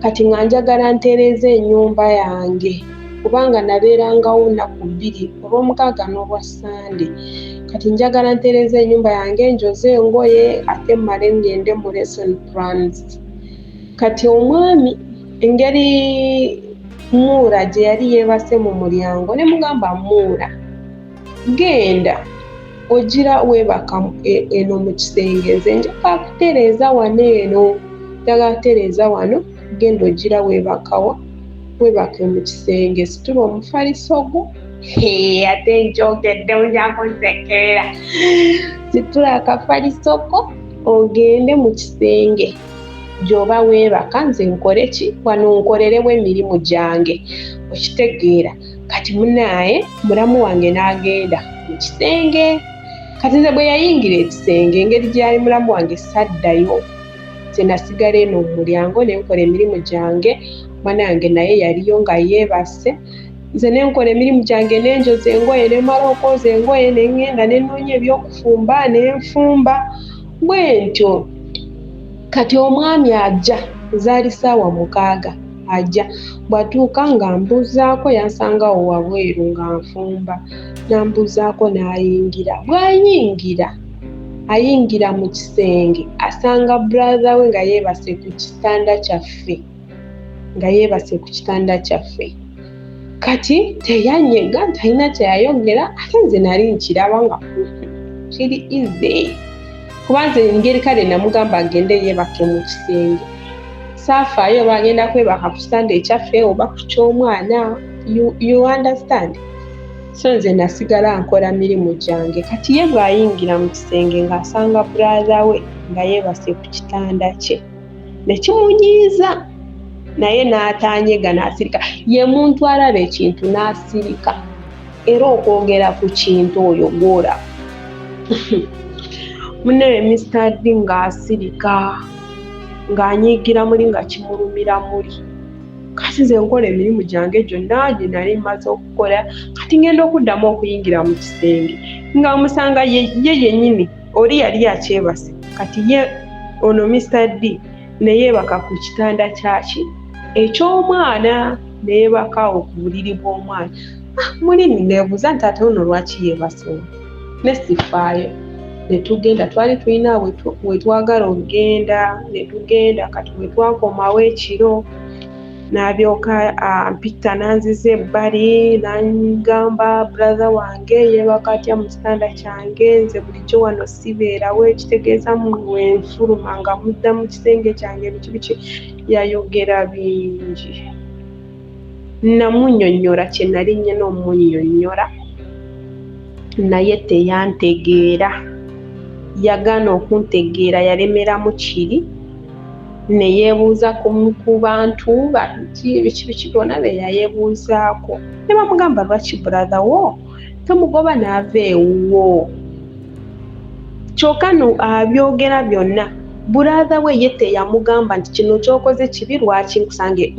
kati nga njagala ntereeze ennyumba yange kubanga nabeerangawo nnaku bbiri olwomukaaga n'olwa Ssande. Kati njagala ntereeze ennyumba yange njoze engoye ate mmale ngende mu lesson plans. Kati omwami engeri Muura gye yali yeebase mu mulyango ne mugamba Muura genda ogira weebaka eno mu kisenge nze njagala kutereeza wano eno njagala kutereeza wano genda ogira weebakawa weebake mu kisenge situla omufaliso gwo ate nkyogedde ojja kunsekerera situla akafaliso ko ogende mu kisenge gy'oba weebaka nze nkole ki wano nkolerewo emirimu gyange okitegeera. Kati munaaye mulamu wange n'agenda mu kisenge kati nze bwe yayingira ekisenge engeri gyali mulamu wange saddayo nze nasigala eno mu mulyango ne nkola emirimu gyange omwana wange naye yaliyo nga yeebase nze ne nkola emirimu gyange ne njoza engoye ne mmala okwoza engoye ne ŋŋenda ne nnoonya eby'okufumba ne nfumba bwe ntyo. Kati omwami ajja zaali ssaawa 6. Ajja bw'atuuka ng'ambuuzaako, yansangawo wabweru nga nfumba, n'ambuuzaako n'ayingira. Bw'ayingira, ayingira mu kisenge asanga brother we nga yeebase ku kitanda kyaffe, nga yeebase ku kitanda kyaffe. Kati teyanyega, talina kyeyayogera, ate nze nali nkiraba nga kiri easy, kuba nze engeri kale namugamba agende yeebake mu kisenge, saafaayo oba agenda kwebaka ku kitanda ekyaffe oba ku ky'omwana, you understand? So nze nasigala nkola mirimu gyange. Kati ye bw'ayingira mu kisenge ng'asanga brother we nga yeebase ku kitanda kye, ne kimunyiiza, naye n'atanyega, n'asirika. Ye muntu alaba ekintu n'asirika, era okwogera ku kintu oyo gw'olaba munnaye Mr D ng'asirika, ng'anyiigira muli, nga kimulumira muli. Kati nze nkola emirimu gyange gyonna gye nali mmaze okukola. Kati ngenda okuddamu okuyingira mu kisenge nga musanga ye yennyini oli yali akyebase. Kati ye ono Mr D ne yeebaka ku kitanda kyaki eky'omwana, ne yeebaka awo ku buliri bw'omwana. Muli neebuuza nti ate ono lwaki yeebasewo? Ne sifaayo, ne tugenda. Twali tulina we twagala okugenda, ne tugenda. Kati bwe twakomawo ekiro, n'alyoka ampita n'anziza ebbali, n'angamba, "Brother wange yeebaka atya mu kitanda kyange? Nze bulijjo wano sibeerawo, ekitegeeza we nfuluma nga mudda mu kisenge kyange," biki biki. Yayogera bingi. Namunnyonnyola kye nali nnyina omunnyonnyola, naye teyantegeera, yagaana okuntegeera, yalemeramu kiri ne yeebuuza ku bantu biki biki biki byonna bye yayeebuuzaako, ne bamugamba, "Lwaki brother wo tomugoba n'ava ewuwo?" Kyokka no abyogera byonna, brother we ye teyamugamba nti kino ky'okoze kibi, lwaki nkusange.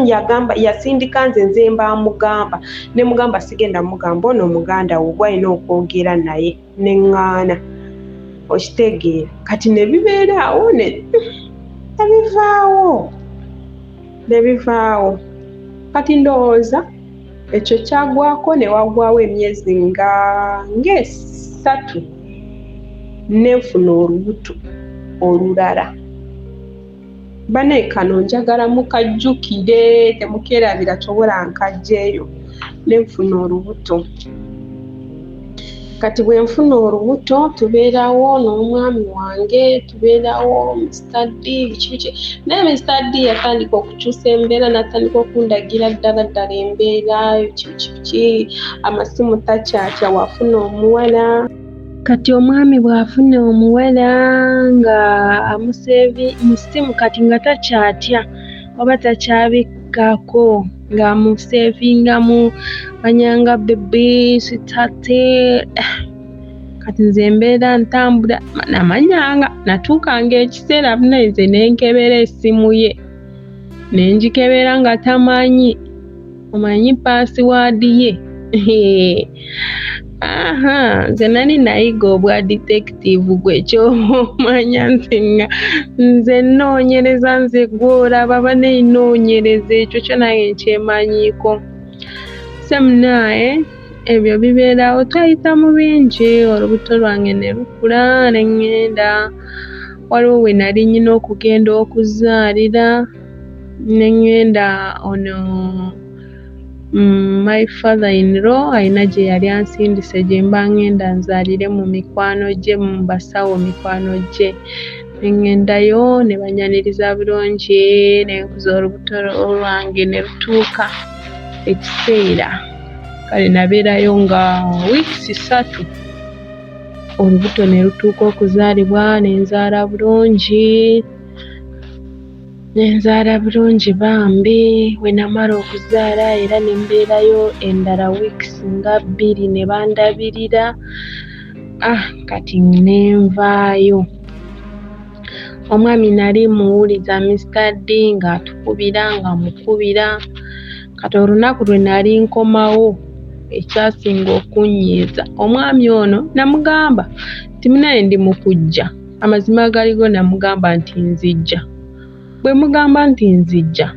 Yagamba, yasindika nze, nze mba amugamba, ne mugamba sigenda mugamba, ono muganda wo gw'alina okwogera naye, ne ŋŋaana. Okitegeera? Kati ne bibeera awo, ne bivaawo, ne bivaawo. Kati ndowooza ekyo kyagwako, ne wagwawo emyezi nga ng'esatu, ne nfuna olubuto olulala. Bannaye, kano njagala mukajjukire, temukeerabira, kyobola nkaggyeyo. Ne nfuna olubuto. Kati bwe nfuna olubuto, tubeerawo n'omwami wange, tubeerawo Mr D, biki biki, naye Mr D yatandika okukyusa embeera, n'atandika okundagira ddala ddala embeera, biki biki biki, amasimu takyatya wafuna omuwala. Kati omwami bw'afuna omuwala nga amuseevi mu ssimu, kati nga takyatya oba takyabikkako, ng'amuseevinga mu manyanga baby, sweetheart. Kati nze embeera ntambula, namanyanga natuukanga ekiseera naye nze ne nkebera essimu ye, ne ngikebera nga tamanyi, omanyi password ye. Aha, nze nali nayiga obwa detective, gwe ky'oba omanya nze nga nze nnoonyereza, nze gw'olaba bannaye nnoonyereza, ekyo kyo nange nkyemanyiiko. So munaaye ebyo bibeerawo, twayita mu bingi, olubuto lwange ne lukula, ne ŋŋenda, waliwo we nali nnyina okugenda okuzaalira, ne ŋŋenda ono my father in law alina gye yali ansindise gye mba ŋŋenda nzaalire mu mikwano gye, mu basawo mikwano gye. Ne ŋŋendayo ne bannyaniriza bulungi, ne nkuza olubuto lwange ne lutuuka ekiseera. Kale nabeerayo nga weeks 3, olubuto ne lutuuka okuzaalibwa, ne nzaala bulungi, ne nzaala bulungi bambi. Bwe namala okuzaala era ne mbeerayo endala weeks nga 2 ne bandabirira, ah, kati ne nvaayo. Omwami nali muwuliza Mr D ng'atukubira, nga mukubira. Kati olunaku lwe nali nkomawo, ekyasinga okunnyiiza, omwami ono namugamba nti munnaye ndi mu kujja. Amazima galigo, namugamba nti nzijja. Bwe mugamba nti nzijja,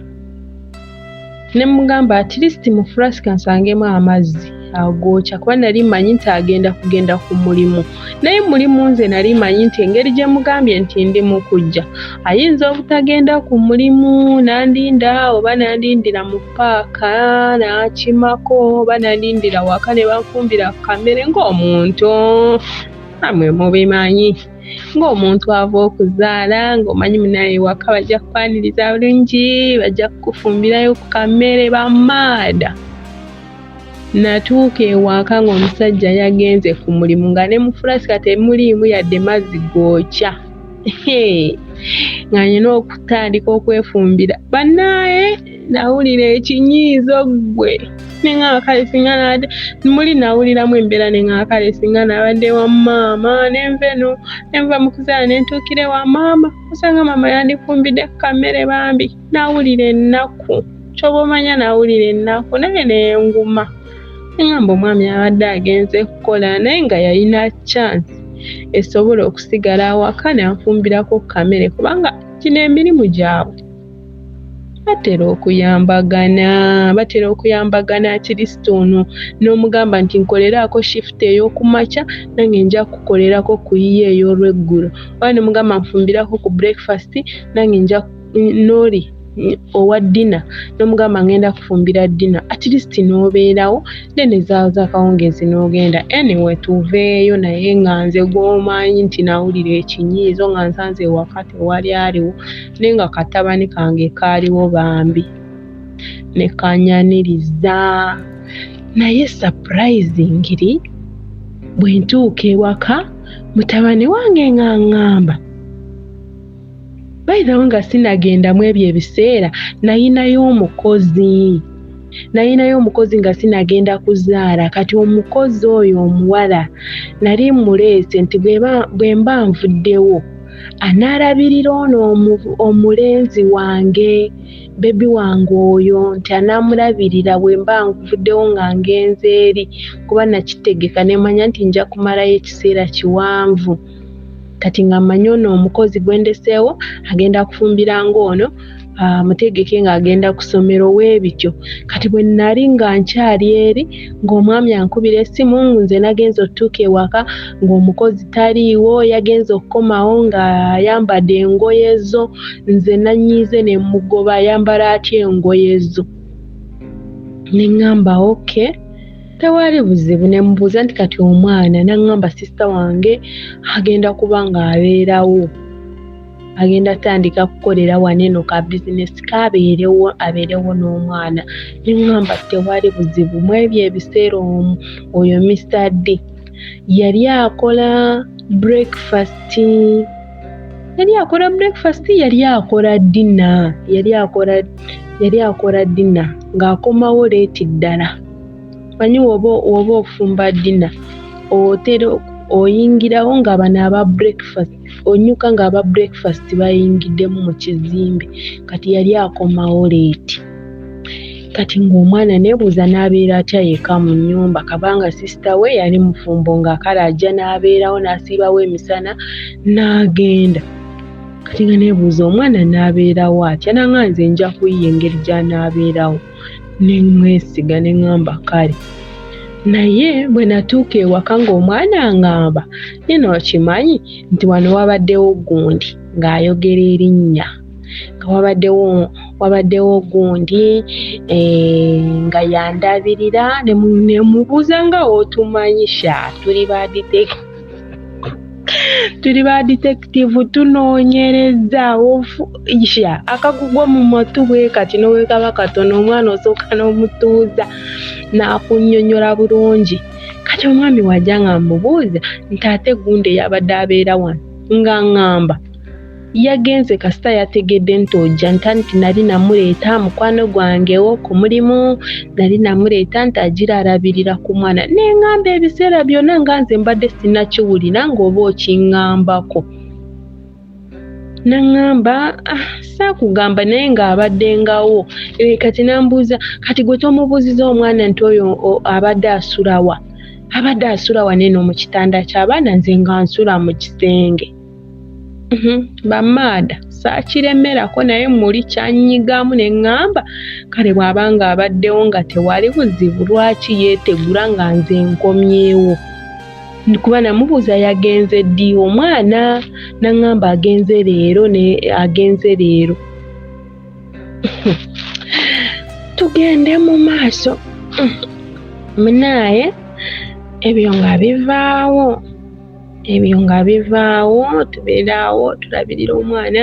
Ne mmugamba at least mu flask nsangemu amazzi agookya, kuba nali mmanyi nti agenda kugenda ku mulimu. Naye mulimu nze nali mmanyi nti engeri gye mugambye nti ndi mu kujja, ayinza obutagenda ku mulimu n'andinda, oba n'andindira mu ppaaka n'akimako, oba n'andindira waka ne banfumbira ku kamere ng'omuntu. Nammwe mubimanyi, ng'omuntu ava okuzaala ng'omanyi munnaye ewaka bajja kukwaniriza bulungi, bajja kukufumbirayo ku kamere bamaada. Natuuka ewaka ng'omusajja yagenze ku mulimu nga ne mu fulasika temuliimu yadde mazzi gookya. Nga nina okutandika okwefumbira. Bannaaye nawulira ekinyiizo ggwe. Ne ŋŋamba kale singa nabadde muli nawuliramu embeera ne ŋŋamba kale singa nabadde wa maama ne nva eno ne nva mu kuzaala ne ntuukira ewa maama osanga maama yandifumbidde ku kamere bambi. Nawulira ennaku. Ky'oba omanya nawulira ennaku naye ne nguma. Ne ŋŋamba omwami abadde agenze kukola naye nga yalina chance esobola okusigala awaka n'anfumbirako ku kamere, kubanga gino emirimu gyabwe batera okuyambagana, batera okuyambagana. At least ono n'omugamba nti nkoleraako shift ey'okumakya nange nja kukolerako ku yiyo ey'olweggulo, oba ne mugamba nfumbirako ku breakfast nange nja n'oli owa dinner n'omugamba ngenda kufumbira dinner, at least n'obeerawo then ezaawo z'akawungeezi n'ogenda. Anyway, tuveeyo naye nga nze gw'omanyi nti nawulira ekinyiizo nga nsanze ewaka tewali aliwo, naye nga katabani kange kaaliwo bambi ne kanyaniriza. Naye surprisingly bwe ntuuka ewaka mutabani wange nga ŋŋamba, by the way nga sinagenda mu ebyo ebiseera nayinayo omukozi, nayinayo omukozi nga sinagenda kuzaala. Kati omukozi oyo omuwala nali mmuleese nti bwe mba nvuddewo anaalabirira ono omulenzi wange, baby wange oyo, nti anaamulabirira bwe mba nvuddewo nga ngenze eri, kuba nakitegeka ne mmanya nti nja kumalayo ekiseera kiwanvu. Kati nga mmanyi ono omukozi gwe ndeseewo agenda kufumbiranga ono, amutegeke ng'agenda ku ssomero weebityo. Kati bwe nali nga nkyali eri ng'omwami ankubira essimu, nze nagenze otutuuka ewaka ng'omukozi taliiwo, yagenze okukomawo ng'ayambadde engoye zo. Nze nanyiize ne mmugoba, ayambala atya engoye zo? Ne ŋŋamba okay, tewali buzibu. Ne mubuuza nti kati omwana? N'aŋŋamba sister wange agenda kuba ng'abeerawo, agenda tandika kukolera wano eno ka bizinesi k'abeerewo, abeerewo n'omwana. Ne ŋŋamba tewali buzibu. Mu ebyo ebiseera oyo Mr D yali akola breakfast, yali akola breakfast, yali akola dinner, yali akola dinner ng'akomawo late ddala. Manyi woba ofumba dinner otera oyingirawo nga bano aba breakfast, onyuka ng'aba breakfast bayingiddemu mu kizimbe. Kati yali akomawo late. Kati ng'omwana neebuuza n'abeera atya yekka mu nnyumba, kabanga sister we yali mufumbo nga kale ajja n'abeerawo n'asiibawo emisana n'agenda. Kati nga neebuuza omwana n'abeerawo atya? Nanga nze nja kuyiya engeri gy'anaabeerawo. Ne mwesiga ne ŋŋamba kale. Naye bwe natuuka ewaka ng'omwana aŋŋamba, nno okimanyi nti wano wabaddewo gundi, ng'ayogera erinnya, nga wabaddewo gundi nga yandabirira. Ne mubuuza nga otumanyi sha, tuli ba detective tunoonyereza sha akagugwa mu matu bwe kati n'owekaba katono, omwana osooka n'omutuuza n'akunnyonnyola bulungi. Kati omwami wajja nga mmubuuza nti ate gundi eyabadde abeera wano, nga ŋŋamba yagenze kasita yategedde nti ojja, nti nali namuleeta mukwano gwange ku mulimu, nali namuleeta nti agira alabirira ku mwana. Ne ŋŋamba ebiseera byonna nga nze mbadde sinnakiwulira ng'oba okiŋŋambako. Naŋŋamba ah, saakugamba naye ng'abaddengawo. Kati n'ambuuza kati gwe tomubuuziza omwana nti oyo abadde asula wa? Abadde asula wano eno mu kitanda ky'abaana, nze nga nsula mu kisenge. Bamaada. Saakiremerako, naye muli kyannyigamu ne ŋŋamba kale bw'aba nga abaddewo nga tewali buzibu, lwaki yeetegula nga nze nkomyewo? Kuba namubuuza yagenze ddi omwana, n'aŋŋamba agenze leero, ne agenze leero. Tugende mu maaso. Munaaye ebyo nga bivaawo, ebyo nga bivaawo, tubeeraawo tulabirira omwana.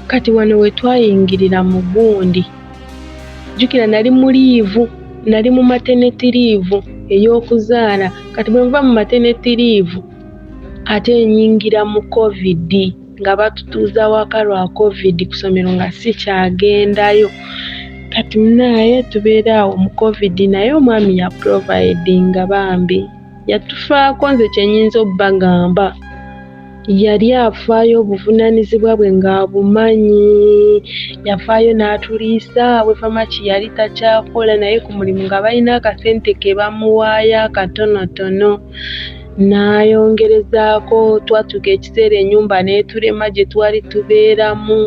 Kati wano we twayingirira mu gundi, jjukira nali mu liivu, nali mu mateneti liivu ey'okuzaala. Kati bwe nva mu mateneti liivu ate nyingira mu COVID, nga batutuuza waka lwa COVID, ku ssomero nga sikyagendayo. Kati munaaye tubeera awo mu COVID, naye omwami ya providinga bambi, yatufaako. Nze kye nnyinza obbagamba, yali afaayo, obuvunaanyizibwa bwe ng'abumanyi, yafaayo n'atuliisa. Wefamaki yali takyakola, naye ku mulimu nga balina akasente ke bamuwaayo akatonotono, n'ayongerezaako. Twatuuka ekiseera ennyumba n'etulema gye twali tubeeramu,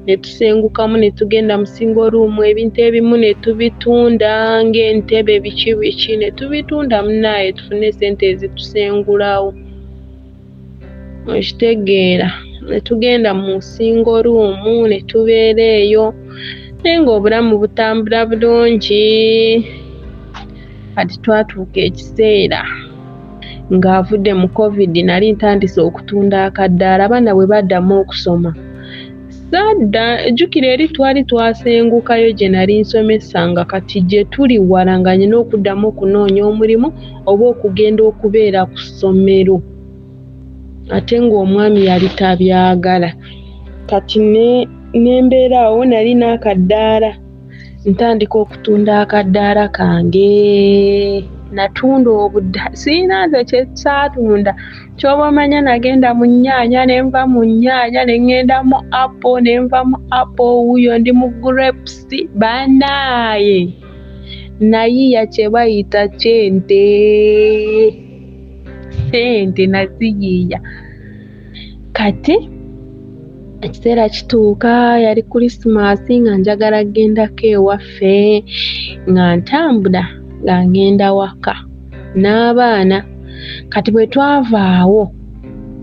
ne tusengukamu ne tugenda mu single room, ebintu ebimu ne tubitunda ng'entebe biki biki, ne tubitunda munnaaye tufune ssente ezitusengulawo. Okitegeera? Ne tugenda mu single room ne tubeera eyo, naye ng'obulamu butambula bulungi. Kati twatuuka ekiseera ng'avudde mu COVID, nali ntandise okutunda akaddaala. Abaana bwe baddamu okusoma, sadda jjukira eri twali twasengukayo gye nali nsomesa, nga kati gye tuli wala, nga nina okuddamu okunoonya omulimu oba okugenda okubeera ku ssomero, ate ng'omwami yali tabyagala. Kati ne mbeera awo, nali n'akaddaala, ntandika okutunda akaddaala kange. Natunda obudda, sirina nze kye saatunda. Ky'oba omanya, nagenda mu nnyaanya, ne nva mu nnyaanya ne ŋŋenda mu apple, ne nva mu apple wuuyo ndi mu grapes. Bannaaye nayiiya kye bayita kyente, ssente naziyiiya. Kati ekiseera kituuka, yali Kulisimaasi, nga njagala kgendako ewaffe, nga ntambula nga ŋŋenda waka n'abaana. Kati bwe twava awo,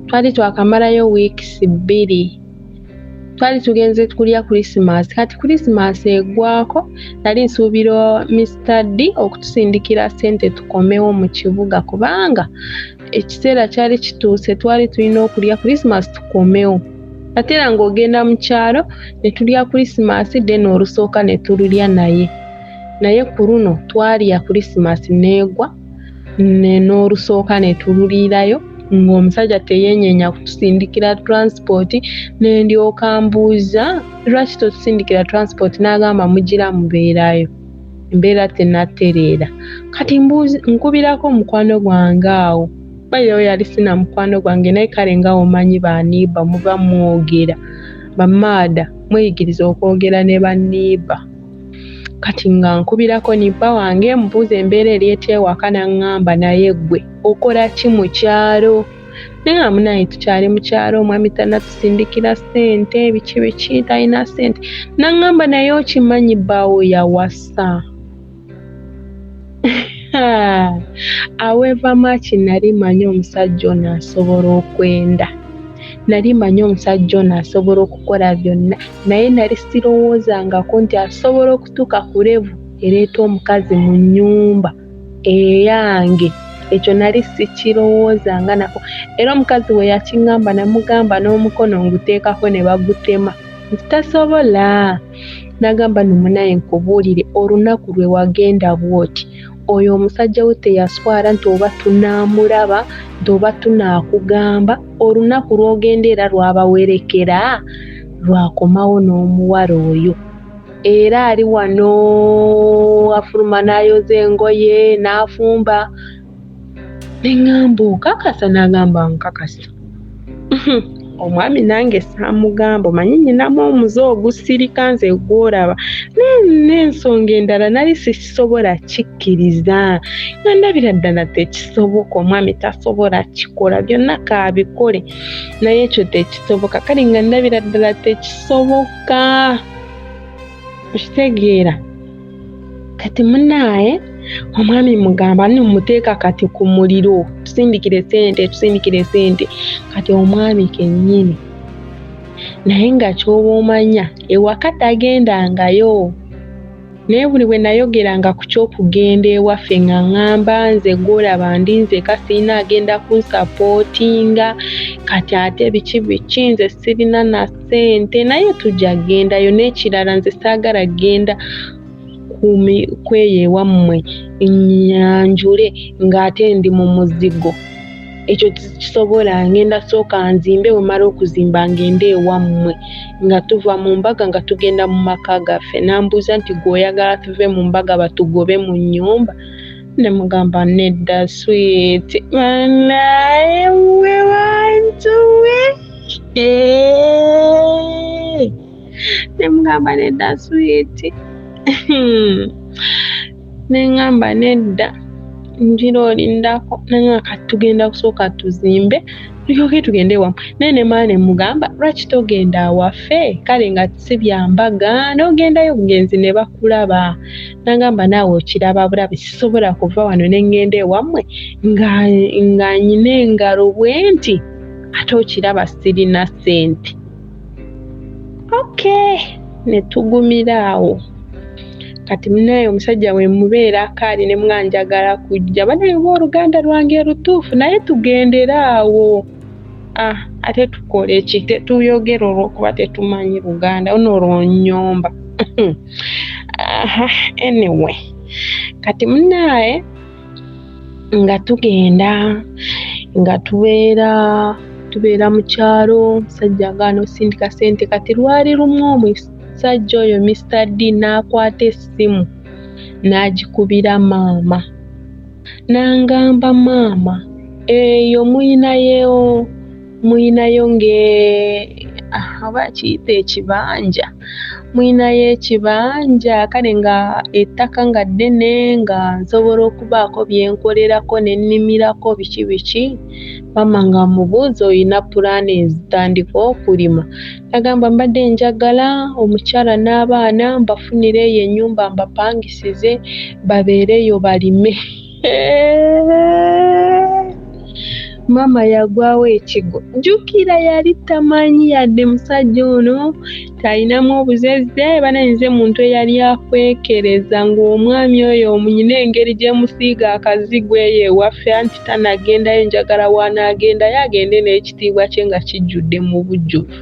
twali twakamalayo wiikisi 2, twali tugenze kulya Kulisimaasi. Kati Kulisimaasi eggwako, nali nsuubira Mr D okutusindikira ssente tukomewo mu kibuga, kubanga ekiseera kyali kituuse, twali tulina okulya Kulisimaasi tukomewo. Ate era ng'ogenda mu kyalo ne tulya Kulisimaasi, then olusooka ne tululya, naye ku luno twalya Kulisimaasi n'egwa n'olusooka ne tululiirayo, ng'omusajja teyeenyeenya kutusindikira transport. Ne ndyoka mbuuza, lwaki totusindikira transport? N'agamba mugira mubeerayo, embeera tennatereera. Kati nkubirako mukwano gwange awo, bayirewo yali sina mukwano gwange, naye kale nga omanyi baniiba muba mwogera, bamaada mweyigiriza okwogera ne baniiba. Kati nga nkubirako nibba wange, mubuuza embeera eri etya ewaka, n'aŋŋamba naye ggwe okola ki mu kyalo? Naye nga munaye tukyali mu kyalo, omwami tannatusindikira ssente, biki biki, talina ssente. N'aŋŋamba naye okimanyi bbaawo yawasa. However much nali mmanyi omusajja ono asobola okwenda, nali mmanyi omusajja ono asobola okukola byonna, naye nali sirowoozangako nti asobola okutuuka ku level ereeta omukazi mu nnyumba eyange. Ekyo nali sikirowoozanga nako. Era omukazi we yakiŋŋamba, namugamba n'omukono nguteekako ne bagutema nti tasobola. N'agamba nno munaye nkubuulire, olunaku lwe wagenda bw'oti, oyo omusajja wo teyaswala nti oba tunaamulaba, nti oba tunaakugamba, olunaku lw'ogenda era lwabawerekera, lwakomawo n'omuwala oyo. Era ali wano afuluma n'ayoza engoye n'afumba. Ne ŋŋamba okakasa? N'agamba nkakasa. Omwami nange saamugamba, omanyi nnyinamu omuze ogusirika nze gw'olaba. Naye n'ensonga endala nali sikisobola kikkiriza, nga ndabira ddala tekisoboka, omwami tasobola kikola, byonna kaabikole naye ekyo tekisoboka. Kale nga ndabira ddala tekisoboka, okitegeera? Kati munaaye omwami mugamba nno muteeka kati ku muliro, tusindikire ssente, tusindikire ssente. Kati omwami kennyini naye nga ky'oba omanya ewaka tagendangayo, naye buli bwe nayogeranga ku ky'okugenda ewaffe nga ŋŋamba nze gw'olaba ndi nzeka, sirina agenda kunsapootinga, kati ate biki biki, nze sirina na ssente, naye tujja kugendayo. N'ekirala nze saagala kugenda kweyo ewammwe nnyanjule ng'ate ndi mu muzigo, ekyo sikisobola. Ngenda sooka nzimbe, bwe mmala okuzimba ngende ewammwe, nga tuva mu mbaga nga tugenda mu maka gaffe. N'ambuuza nti ggwe oyagala tuve mu mbaga batugobe mu nnyumba? Ne mugamba nedda swiiti, bannaaye mmwe bantu mmwe, ne mugamba nedda swiiti, ne ŋŋamba nedda njira olindako, nangamba kati tugenda kusooka tuzimbe tulyoke tugende ewammwe. Naye ne mmala ne mugamba lwaki togenda awaffe, kale nga si bya mbaga, n'ogendayo bugenzi ne bakulaba. Nangamba naawe okiraba bulabi, sisobola kuva wano ne ŋŋenda ewammwe nga nga nyina engalo bwe nti, ate okiraba sirina ssente. Okay, ne tugumira awo. Kati munaye omusajja we mubeerako ali ne mga njagala kujja, banaye oba oluganda lwange lutuufu naye tugendere awo. Ah, ate tukole ki? Tetuyogera olw'okuba tetumanyi Luganda, ono olwonyomba. Aha, anyway, kati munaye nga tugenda nga tubeera tubeera mu kyalo, omusajja agaana osindika ssente. Kati lwali lumu omusajja oyo Mister D n'akwata essimu n'agikubira maama, n'angamba maama eyo muyinayo muyinayo nge oba kiyite ekibanja, muyinayo ekibanja, kale nga ettaka nga ddene nga nsobola okubaako bye nkolerako ne nnimirako biki biki. Maama nga amubuuza olina pulaani ezitandika okulima? Nagamba mbadde njagala omukyala n'abaana mbafunire eyo ennyumba mbapangisize babeereyo balime. Maama yagwawo ekigo. Jjukira yali tamanyi yadde musajja ono talinamu obuzezze, banaye nze muntu eyali akwekereza ng'omwami oyo nyina engeri gye musiiga akazigo eyo ewaffe, anti tanagendayo, njagala w'anaagendayo agende n'ekitiibwa kye nga kijjudde mu bujjuvu.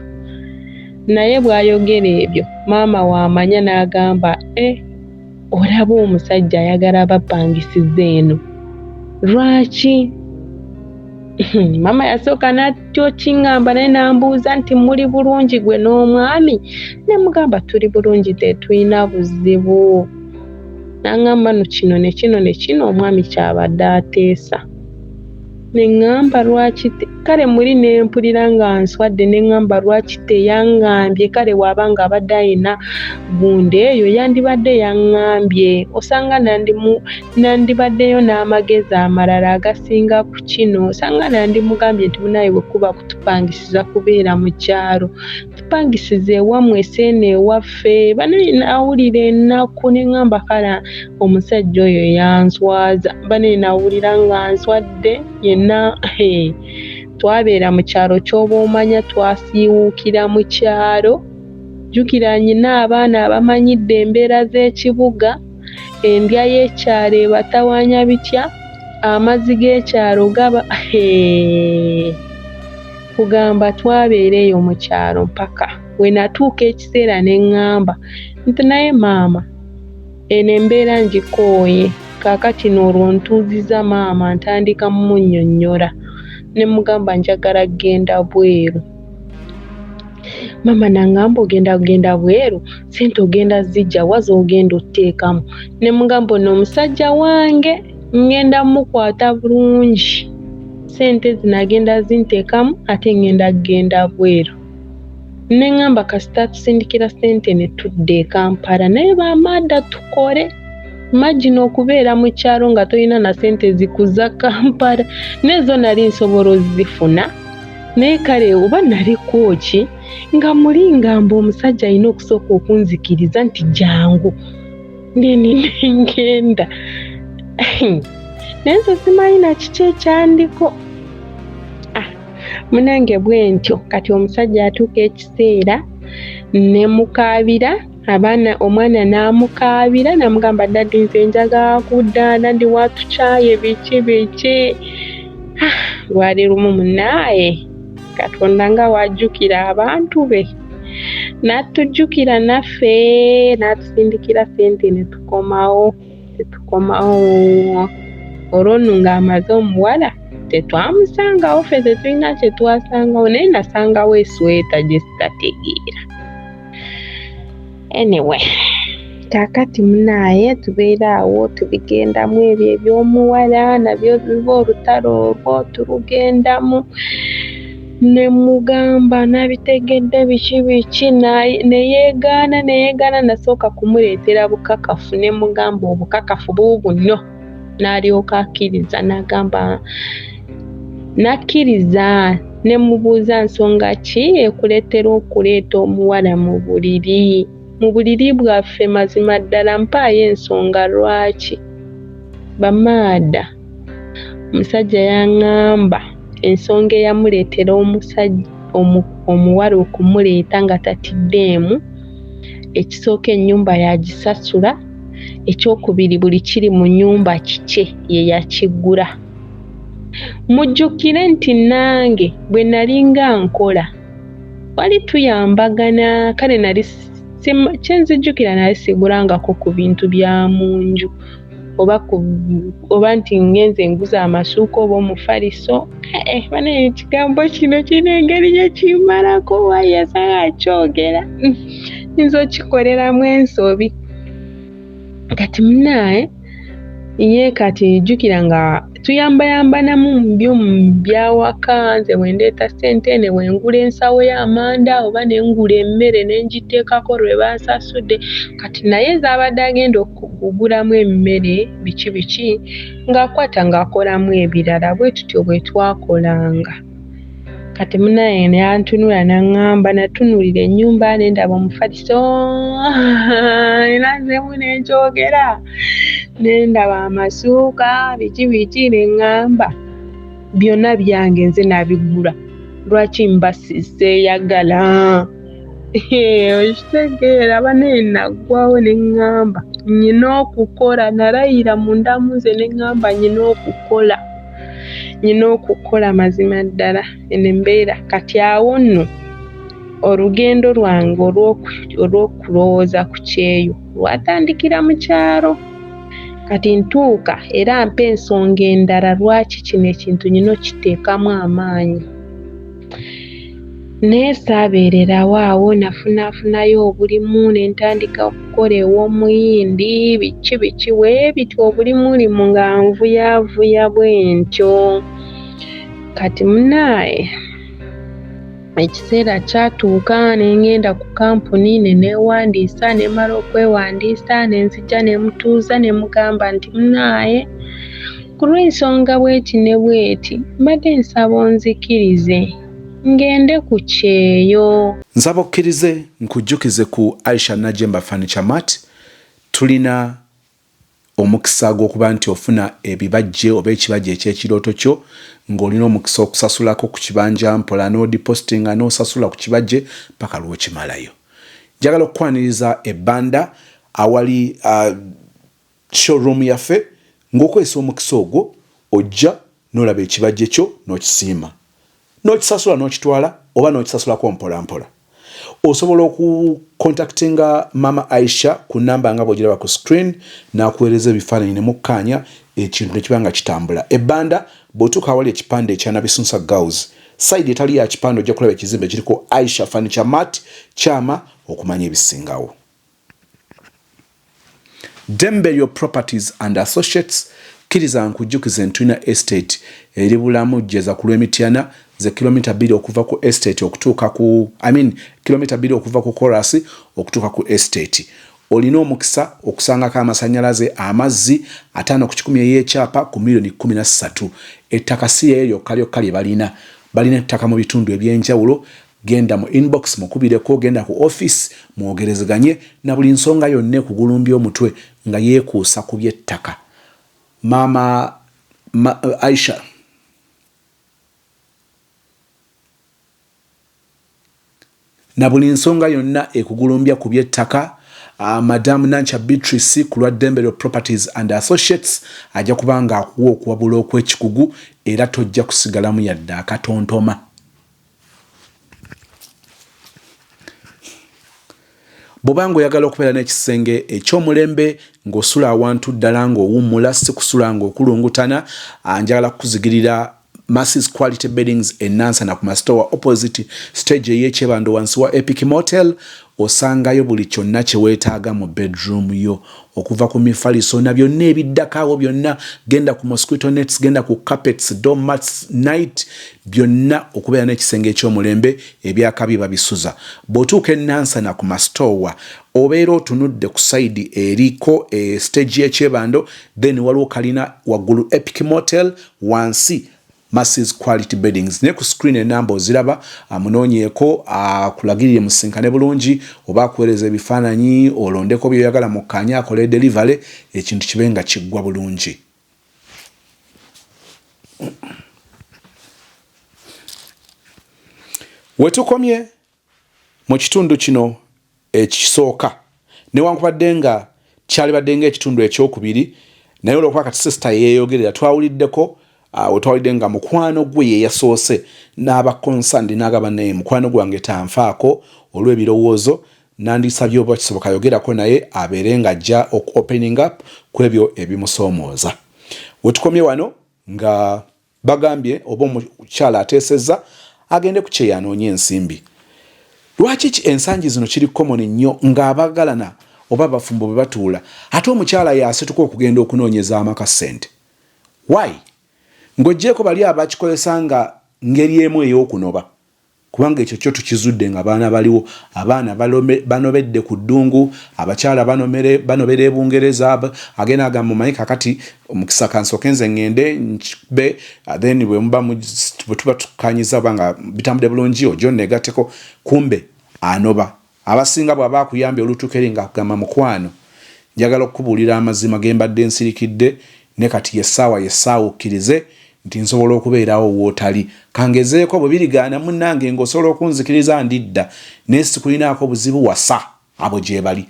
Naye bw'ayogera ebyo maama w'amanya n'agamba eh, olaba omusajja ayagala bapangisiza eno lwaki? Maama yasooka n'atya okiŋŋamba, naye n'ambuuza nti muli bulungi gwe n'omwami? Ne mugamba tuli bulungi tetulina buzibu. N'aŋŋamba no kino ne kino ne kino omwami ky'abadde ateesa. Ne ŋŋamba lwaki kale muli ne mpulira nga nswadde, ne ŋŋamba lwaki teyaŋŋambye, kale bw'aba nga abadde alina gundi eyo yandibadde yaŋŋambye, osanga nandibaddeyo n'amagezi amalala agasinga ku kino, osanga nandimugambye nti munaye bwe kuba kutupangisiza kubeera mu kyalo tupangisize ewammwe seeno ewaffe. Banaye nawulira ennaku ne ŋŋamba kale omusajja oyo yanswaza, banaye nawulira nga nswadde yenna. Twabeera mu kyalo ky'oba omanya twasiiwuukira mu kyalo, jjukira nyina abaana abamanyidde embeera z'ekibuga, endya y'ekyalo ebatawaanya bitya, amazzi g'ekyalo gaba kugamba twabeera eyo mu kyalo mpaka we natuuka ekiseera ne ŋŋamba nti naye maama eno embeera ngikooye, kaakati no olwo ntuuzizza maama ntandika mmunnyonnyola ne mugamba njagala kugenda bweru. Maama n'aŋŋamba ogenda kugenda bweru, ssente ogenda ziggya wa z'ogenda oteekamu? Ne mugamba ono omusajja wange ŋŋenda mmukwata bulungi. Ssente zino agenda zinteekamu ate ngenda kugenda bweru. Ne ŋŋamba kasita atusindikira ssente ne tudda e Kampala naye bamaada tukole. Imagine okubeera mu kyalo nga tolina na ssente zikuzza Kampala naye zo nali nsobola ozifuna naye kale oba naliko ki nga muli ngamba omusajja alina okusooka okunzikiriza nti jangu then nengenda naye nze simanyi nakiki ekyandiko. Ah, munange bwentyo kati omusajja atuuka ekiseera ne mukaabira abaana omwana n'amukaabira namugamba daddy nze njagala kudda daddy watukyaye biki biki. Ah, lwali lumu munaaye Katonda nga wajjukira abantu be n'atujjukira naffe n'atusindikira ssente ne tukomawo tetukomawo olwo nno ng'amaze omuwala tetwamusangawo ffe tetulina kye twasangawo naye nasangawo esweta gye sitategeera. Anyway, kaakati munaaye tubeera awo tubigendamu ebyo eby'omuwala nabyo biba olutalo olwo tulugendamu ne mugamba nabitegedde biki biki ne yeegaana ne yeegaana nasooka kumuleetera bukakafu ne mugamba obukakafu buubuno n'alyoka akkiriza n'agamba n'akkiriza ne mubuuza nsonga ki ekuleetera okuleeta omuwala mu buliri mu buliri bwaffe mazima ddala mpaayo ensonga lwaki bamaada omusajja yaŋŋamba ensonga eyamuleetera omusajja omuwala okumuleeta nga tatiddeemu ekisooka ennyumba yagisasula ekyokubiri buli kiri mu nnyumba kikye ye yakigula. Mujjukire nti nange bwe nalinga nkola wali tuyambagana kale nali kye nzijjukira nali sigulangako ku bintu bya mu nju oba ku oba nti ngenze nguze amasuuka oba omufaliso eh, banaye ekigambo kino kirina engeri gye kimmalako wayasanga akyogera nyinza okikoleramu ensobi. Kati munaaye ye kati jjukira nga tuyambayambanamu mu byo byawaka nze bwe ndeeta ssente ne bwe ngula ensawo y'amanda oba ne ngula emmere ne ngiteekako lwe bansasudde kati naye z'abadde agenda okugulamu emmere biki biki ng'akwata ng'akolamu ebirala bwe tutyo bwe twakolanga. Kati munaye yantunula n'aŋŋamba natunuulira ennyumba ne ndaba omufaliso era nzemu ne nkyogera ne ndaba amasuuka biki biki ne ŋŋamba byonna byange nze nabigula lwaki mba seeyagala okitegeera banaye naggwawo ne ŋŋamba nyina okukola nalayira munda mu nze ne ŋŋamba nyina okukola. Nyina okukola mazima ddala eno embeera kati awo nno olugendo lwange olw'okulowooza ku kyeyo lwatandikira mu kyalo kati ntuuka era mpa ensonga endala lwaki kino ekintu nyina okiteekamu amaanyi. Naye saabeererawo awo nafunaafunayo obulimu ne ntandika okukola ew'Omuyindi biki biki bwe bityo obulimulimu nga nvuyaavuya bwentyo. Kati munaaye ekiseera kyatuuka ne ngenda ku kampuni ne neewandiisa ne mmala okwewandiisa ne nzija ne mutuuza ne mugamba nti munaaye ku lw'ensonga bw'eti ne bw'eti mbadde nsaba onzikirize ngende ku kyeyo. Nsaba okkirize nkujjukize ku Aisha Najjemba Furniture Mart, tulina omukisa gw'okuba nti ofuna ebibajje oba ekibajje eky'ekirooto kyo ng'olina omukisa okusasulako ku kibanja mpola n'odipositinga n'osasula ku kibajje paka lw'okimalayo. Njagala okukwaniriza e Banda awali uh, showroom yaffe ng'okozesa omukisa ogwo ojja n'olaba ekibajje kyo n'okisiima n'okisasula n'okitwala oba n'okisasulako mpola mpola. Osobola okukontaktinga Maama Aisha ku nnamba nga bw'ogiraba ku screen n'akuweereza ebifaananyi ne mukkaanya ekintu ne kiba nga kitambula. E Banda bw'otuuka awali ekipande ekya Nabisunsa Girls, sayidi etali ya kipande ojja kulaba ekizimbe ekiriko Aisha Furniture Mart, kyama okumanya ebisingawo. Dembelio Properties and Associates. Kkiriza nkujjukize nti tulina estate eri Bulamu Jjeza ku lw'e Mityana, ze kilomita 2 okuva ku estate okutuuka ku, I mean, kilomita 2 okuva ku Chorus okutuuka ku estate. Olina omukisa okusangako amasannyalaze, amazzi, 50% ey'ekyapa ku miliyoni 13. Ettaka si lyeyo lyokka lyokka lye balina. Balina ettaka mu bitundu eby'enjawulo. Genda mu inbox mukubireko, genda ku office mwogerezeganye na buli nsonga yonna ekugulumbya omutwe nga yeekuusa ku by'ettaka. Maama ma, Aisha. Na buli nsonga yonna ekugulumbya ku by'ettaka, Madam Nankya Beatrice ku lwa Ddembelyo Properties and Associates ajja kuba ng'akuwa okuwabula okw'ekikugu era tojja kusigalamu yadde akatontoma. Bw'oba ng'oyagala okubeera n'ekisenge eky'omulembe ng'osula awantu ddala ng'owummula si kusula ng'okulungutana, njagala kukuzigirira Masses Quality Beddings e Nansana ku Masitowa opposite stage ey'e Kyebando wansi wa Epic Motel. Osangayo buli kyonna kye weetaaga mu bedroom yo okuva ku mifaliso na byonna ebiddako awo byonna. Genda ku mosquito nets, genda ku carpets, door mats, night, byonna okubeera n'ekisenge eky'omulembe ebyakabi babisuza. Bw'otuuka e Nansana ku Masitowa obeera otunudde ku sayidi eriko e stage y'e Kyebando, then waliwo kalina waggulu Epic Motel, wansi Masses Quality Beddings. Naye ku screen enamba oziraba, amunoonyeeko akulagirire musinkane bulungi oba akuweereza ebifaananyi olondeko by'oyagala mukkaanye akole delivery ekintu kibe nga kiggwa bulungi. Wetukomye mu kitundu kino ekisooka, newankubadde nga kyalibadde ng'ekitundu ekyokubiri, naye olwokuba kati sisita yeeyogerera, twawuliddeko wetwawulidde nga mukwano gwe ye yasoose n'aba concerned n'agamba, naye mukwano gwange tanfaako olw'ebirowoozo, nandisabye oba kisoboka yogerako naye abeere ng'ajja oku opening up ku ebyo ebimusoomooza. Wetukomye wano nga bagambye oba omukyala ateesezza agende ku kyeyo anoonye ensimbi. Lwaki ki ensangi zino kiri common nnyo ng'abaagalana oba abafumbo bwe batuula ate omukyala y'asituka okugenda okunoonyeza amaka ssente? Why? Ng'oggyeeko bali abakikozesa nga ngeri emu ey'okunoba, kubanga ekyo kyo tukizudde nga baana baliwo, abaana banobedde ku ddungu, abakyala banobera e Bungereza, agenda agamba omanyi kakati omukisa kansooke nze ŋŋende nkikube, then bwe muba bwe tuba tukkaanyizza oba nga bitambudde bulungi ojje onneegatteko, kumbe anoba. Abasinga bw'aba akuyambye olutuuka eri ng'akugamba mukwano njagala okukubuulira amazima ge mbadde nsirikidde ne kati ye ssaawa ye ssaawa okkirize nti nsobola okubeerawo w'otali. Kangezeeko bwe birigaana munnange ng'osobola okunzikiriza ndidda naye sikulinaako buzibu wasa. Abo gyebali.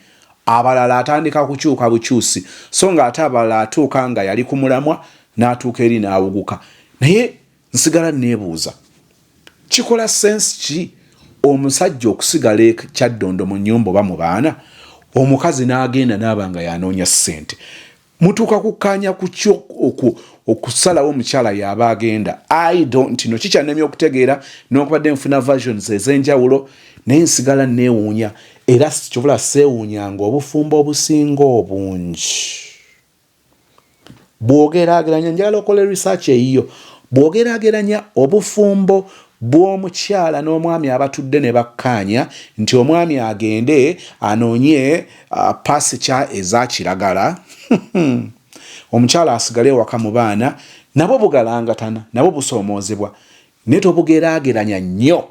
Abalala atandika kukyuka bukyusi so ng'ate abalala atuuka nga yali ku mulamwa n'atuuka eri n'awuguka. Naye nsigala nneebuuza, kikola sense ki omusajja okusigala e Kyaddondo mu nnyumba oba mu baana, omukazi n'agenda n'aba nga y'anoonya ssente? Mutuuka kukkaanya ku ki okusalawo omukyala y'aba agenda? I don't know. Kikyannemye okutegeera newankubadde nfuna versions ez'enjawulo, naye nsigala nneewuunya era kyova olaba seewuunyanga obufumbo obusinga obungi. Bw'ogeraageranya, njagala okole research eyiyo, bw'ogeraageranya obufumbo bw'omukyala n'omwami abatudde ne bakkaanya nti omwami agende anoonye pasikya eza kiragala omukyala asigale ewaka mu baana, nabwo bugalangatana, nabwo busoomoozebwa, naye tobugeraageranya nnyo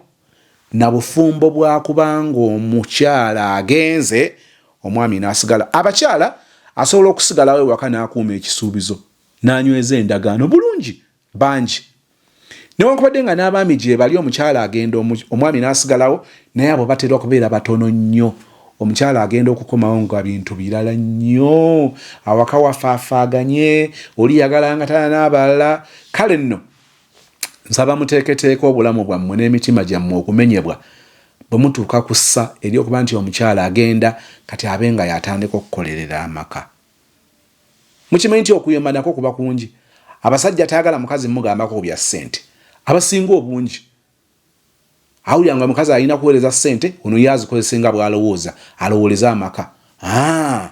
na bufumbo bwa kubanga omukyala agenze omwami n'asigala. Abakyala asobola okusigalawo ewaka n'akuuma ekisuubizo n'anyweza endagaano bulungi bangi. Newankubadde nga n'abaami gyebali omukyala agenda omwami n'asigalawo, naye abo batera kubeera batono nnyo. Omukyala agenda okukomawo nga bintu birala nnyo, awaka wafaafaaganye, oli yagalanga tana n'abalala. Kale nno nsaba muteeketeeke obulamu bwammwe n'emitima gyammwe okumenyebwa bwe mutuuka ku ssa ery'okuba nti omukyala agenda kati abe nga y'atandika okukolerera amaka. Mukimanyi nti okuyomba nakwo kuba kungi. Abasajja tayagala mukazi mugambako ku bya ssente. Abasinga obungi awulira nga omukazi alina kuweereza ssente, ono ye azikozese nga bw'alowooza, alowooleze amaka. Haa,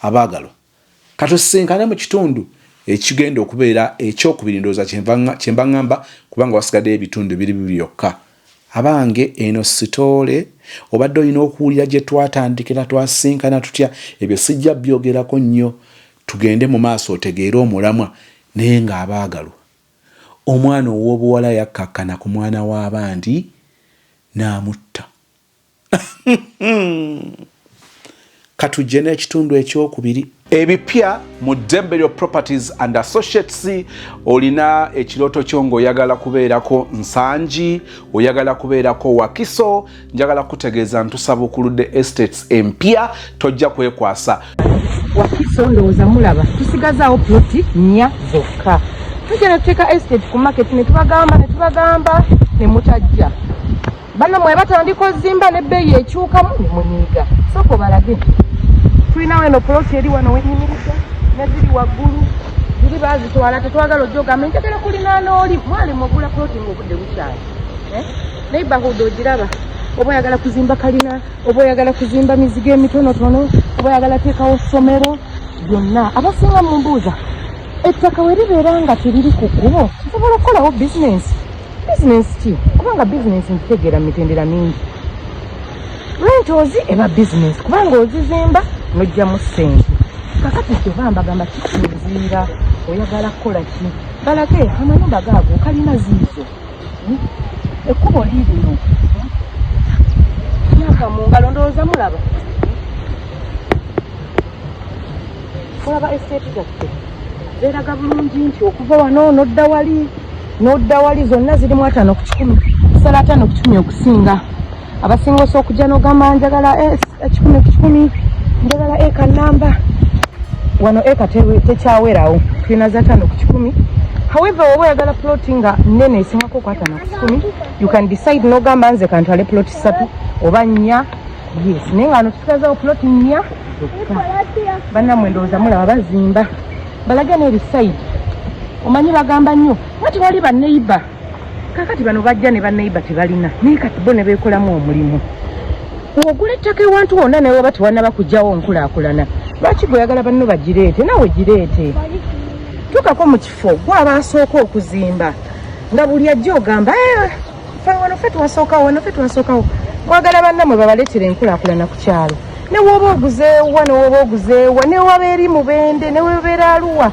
abaagalwa, katusisinkane mu kitundu Ekigenda okubeera ekyokubiri ndowooza kyemba ŋŋamba kubanga wasigaddeyo ebitundu biri bibiri byokka. Abange eno sitoole obadde olina okuwulira gye twatandikira twasisinkana tutya ebyo sijja byogerako nnyo tugende mu maaso otegeere omulamwa naye ng'abaagalwa omwana ow'obuwala yakkakkana ku mwana w'abandi n'amutta. Katujje n'ekitundu ekyokubiri. Ebipya mu Ddembe Properties and Associates. Olina ekirooto kyo ng'oyagala kubeerako Nsangi, oyagala kubeerako Wakiso, njagala kukutegeeza ntusabukuludde estates empya, tojja kwekwasa. Wakiso ndowooza mulaba tusigazaawo ploti nnya zokka. Tujja ne tuteeka estate ku market ne tubagamba ne tubagamba ne mutajja. Banamwe batandika ozimba nebbeeyi ekyukamu ne munyiiga. Sooka obalage. Tulinawo eno poloti eri wano wenyimiridde neziri waggulu ziri baazitwala, tetwagala ojja ogamba njagala kulinaana oli mwali mwogula poloti ng'obudde bukyali. Eh? Neighborhood ogiraba, oba oyagala kuzimba kalina, oba oyagala kuzimba mizigo emitonotono, oba oyagala teekawo ssomero, byonna. Abasinga mumbuuza ettaka we libeera nga teriri ku kkubo nsobola okukolawo bizinensi. Bizinensi ki? Kubanga bizinensi nkitegeera mu mitendera mingi. Rentals eba bizinensi kubanga ozizimba n'oggyamu ssente. Kakati kyova mbagamba kisinziira oyagala kukola ki. Balage amayumba gaago kalina ziizo. Ekkubo liirino. Myaka mu ngalo ndowooza mulaba. Olaba esiteeti zaffe zeeraga bulungi nti okuva wano n'odda wali n'odda wali zonna zirimu 50 ku 100, sala 50 ku 100 okusinga. Abasinga osobola okujja n'ogamba njagala 100 ku 100, njagala eka namba. Wano eka tekyawerawo, tulina za 50 ku 100. However, woba oyagala ploti nga nnene esingako ku 50 ku 100, you can decide n'ogamba nze kantwale ploti 3 oba 4. Yes, naye nga wano tusigazawo ploti 4 zokka. Bannammwe ndowooza mulaba bazimba. Balage n'eri side. Omanyi bagamba nnyo nga tewali banneiba. Kaakati bano bajja ne banneiba tebalina, naye kati bo ne beekolamu omulimu. Ogula ettaka ewantu wonna naye oba tewannaba kujjawo nkulaakulana, lwaki gwe oyagala banno bagireete? Naawe gireete. Tuukako mu kifo gwe aba asooka okuzimba nga buli ajja ogamba ffe wano ffe twasookawo, wano ffe twasookawo. Mwagala bannammwe babaleetere enkulaakulana ku kyalo. Ne w'oba oguzeewa, ne w'oba oguzeewa, ne waba eri Mubende, ne w'obeera Aluwa,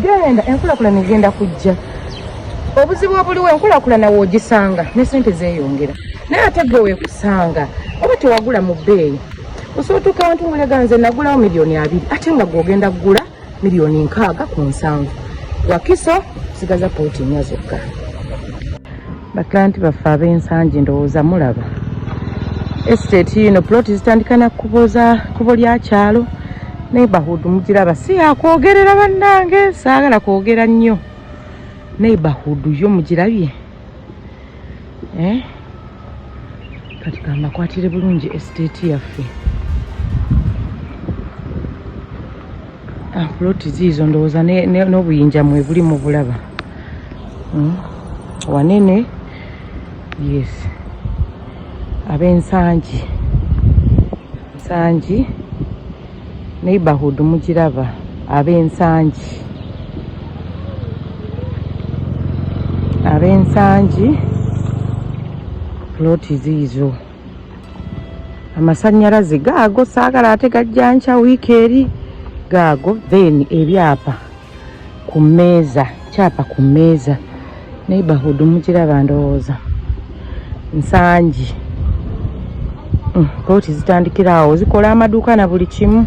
genda enkulaakulana egenda kujja. Obuzibu obuliwo enkulaakulana w'ogisanga ne ssente zeeyongera, naye ate gwe weekusanga oba tewagula mu bbeeyi. Osobola otuuka awantu ng'olega nze nagulawo 20,000,000 ate nga gwe ogenda kugula 60,000,000 ku 70. Wakiso sigaza poloti 4 zokka. Baklanti baffe ab'Ensangi ndowooza mulaba estate yino, ploti zitandika na kkubo lya kyalo. Neighborhood mugiraba, si yakwogerera bannange, saagala kwogera nnyo. Neighborhood yo mugirabye, eh? Kati kambakwatire bulungi estate yaffe. Ploti ziizo ndowooza n'obuyinja mwe buli mubulaba. Wanene. Yes, ab'Ensangi, Nsangi neighborhood mugiraba, ab'Ensangi, ab'Ensangi ploti ziizo. Amasannyalaze gaago, saagala ate gajja nkya wiiki eri gaago. Then ebyapa ku mmeeza, kyapa ku mmeeza. Neighborhood mugiraba ndowooza Nsangi. Ploti zitandikira awo, zikola amaduuka na buli kimu.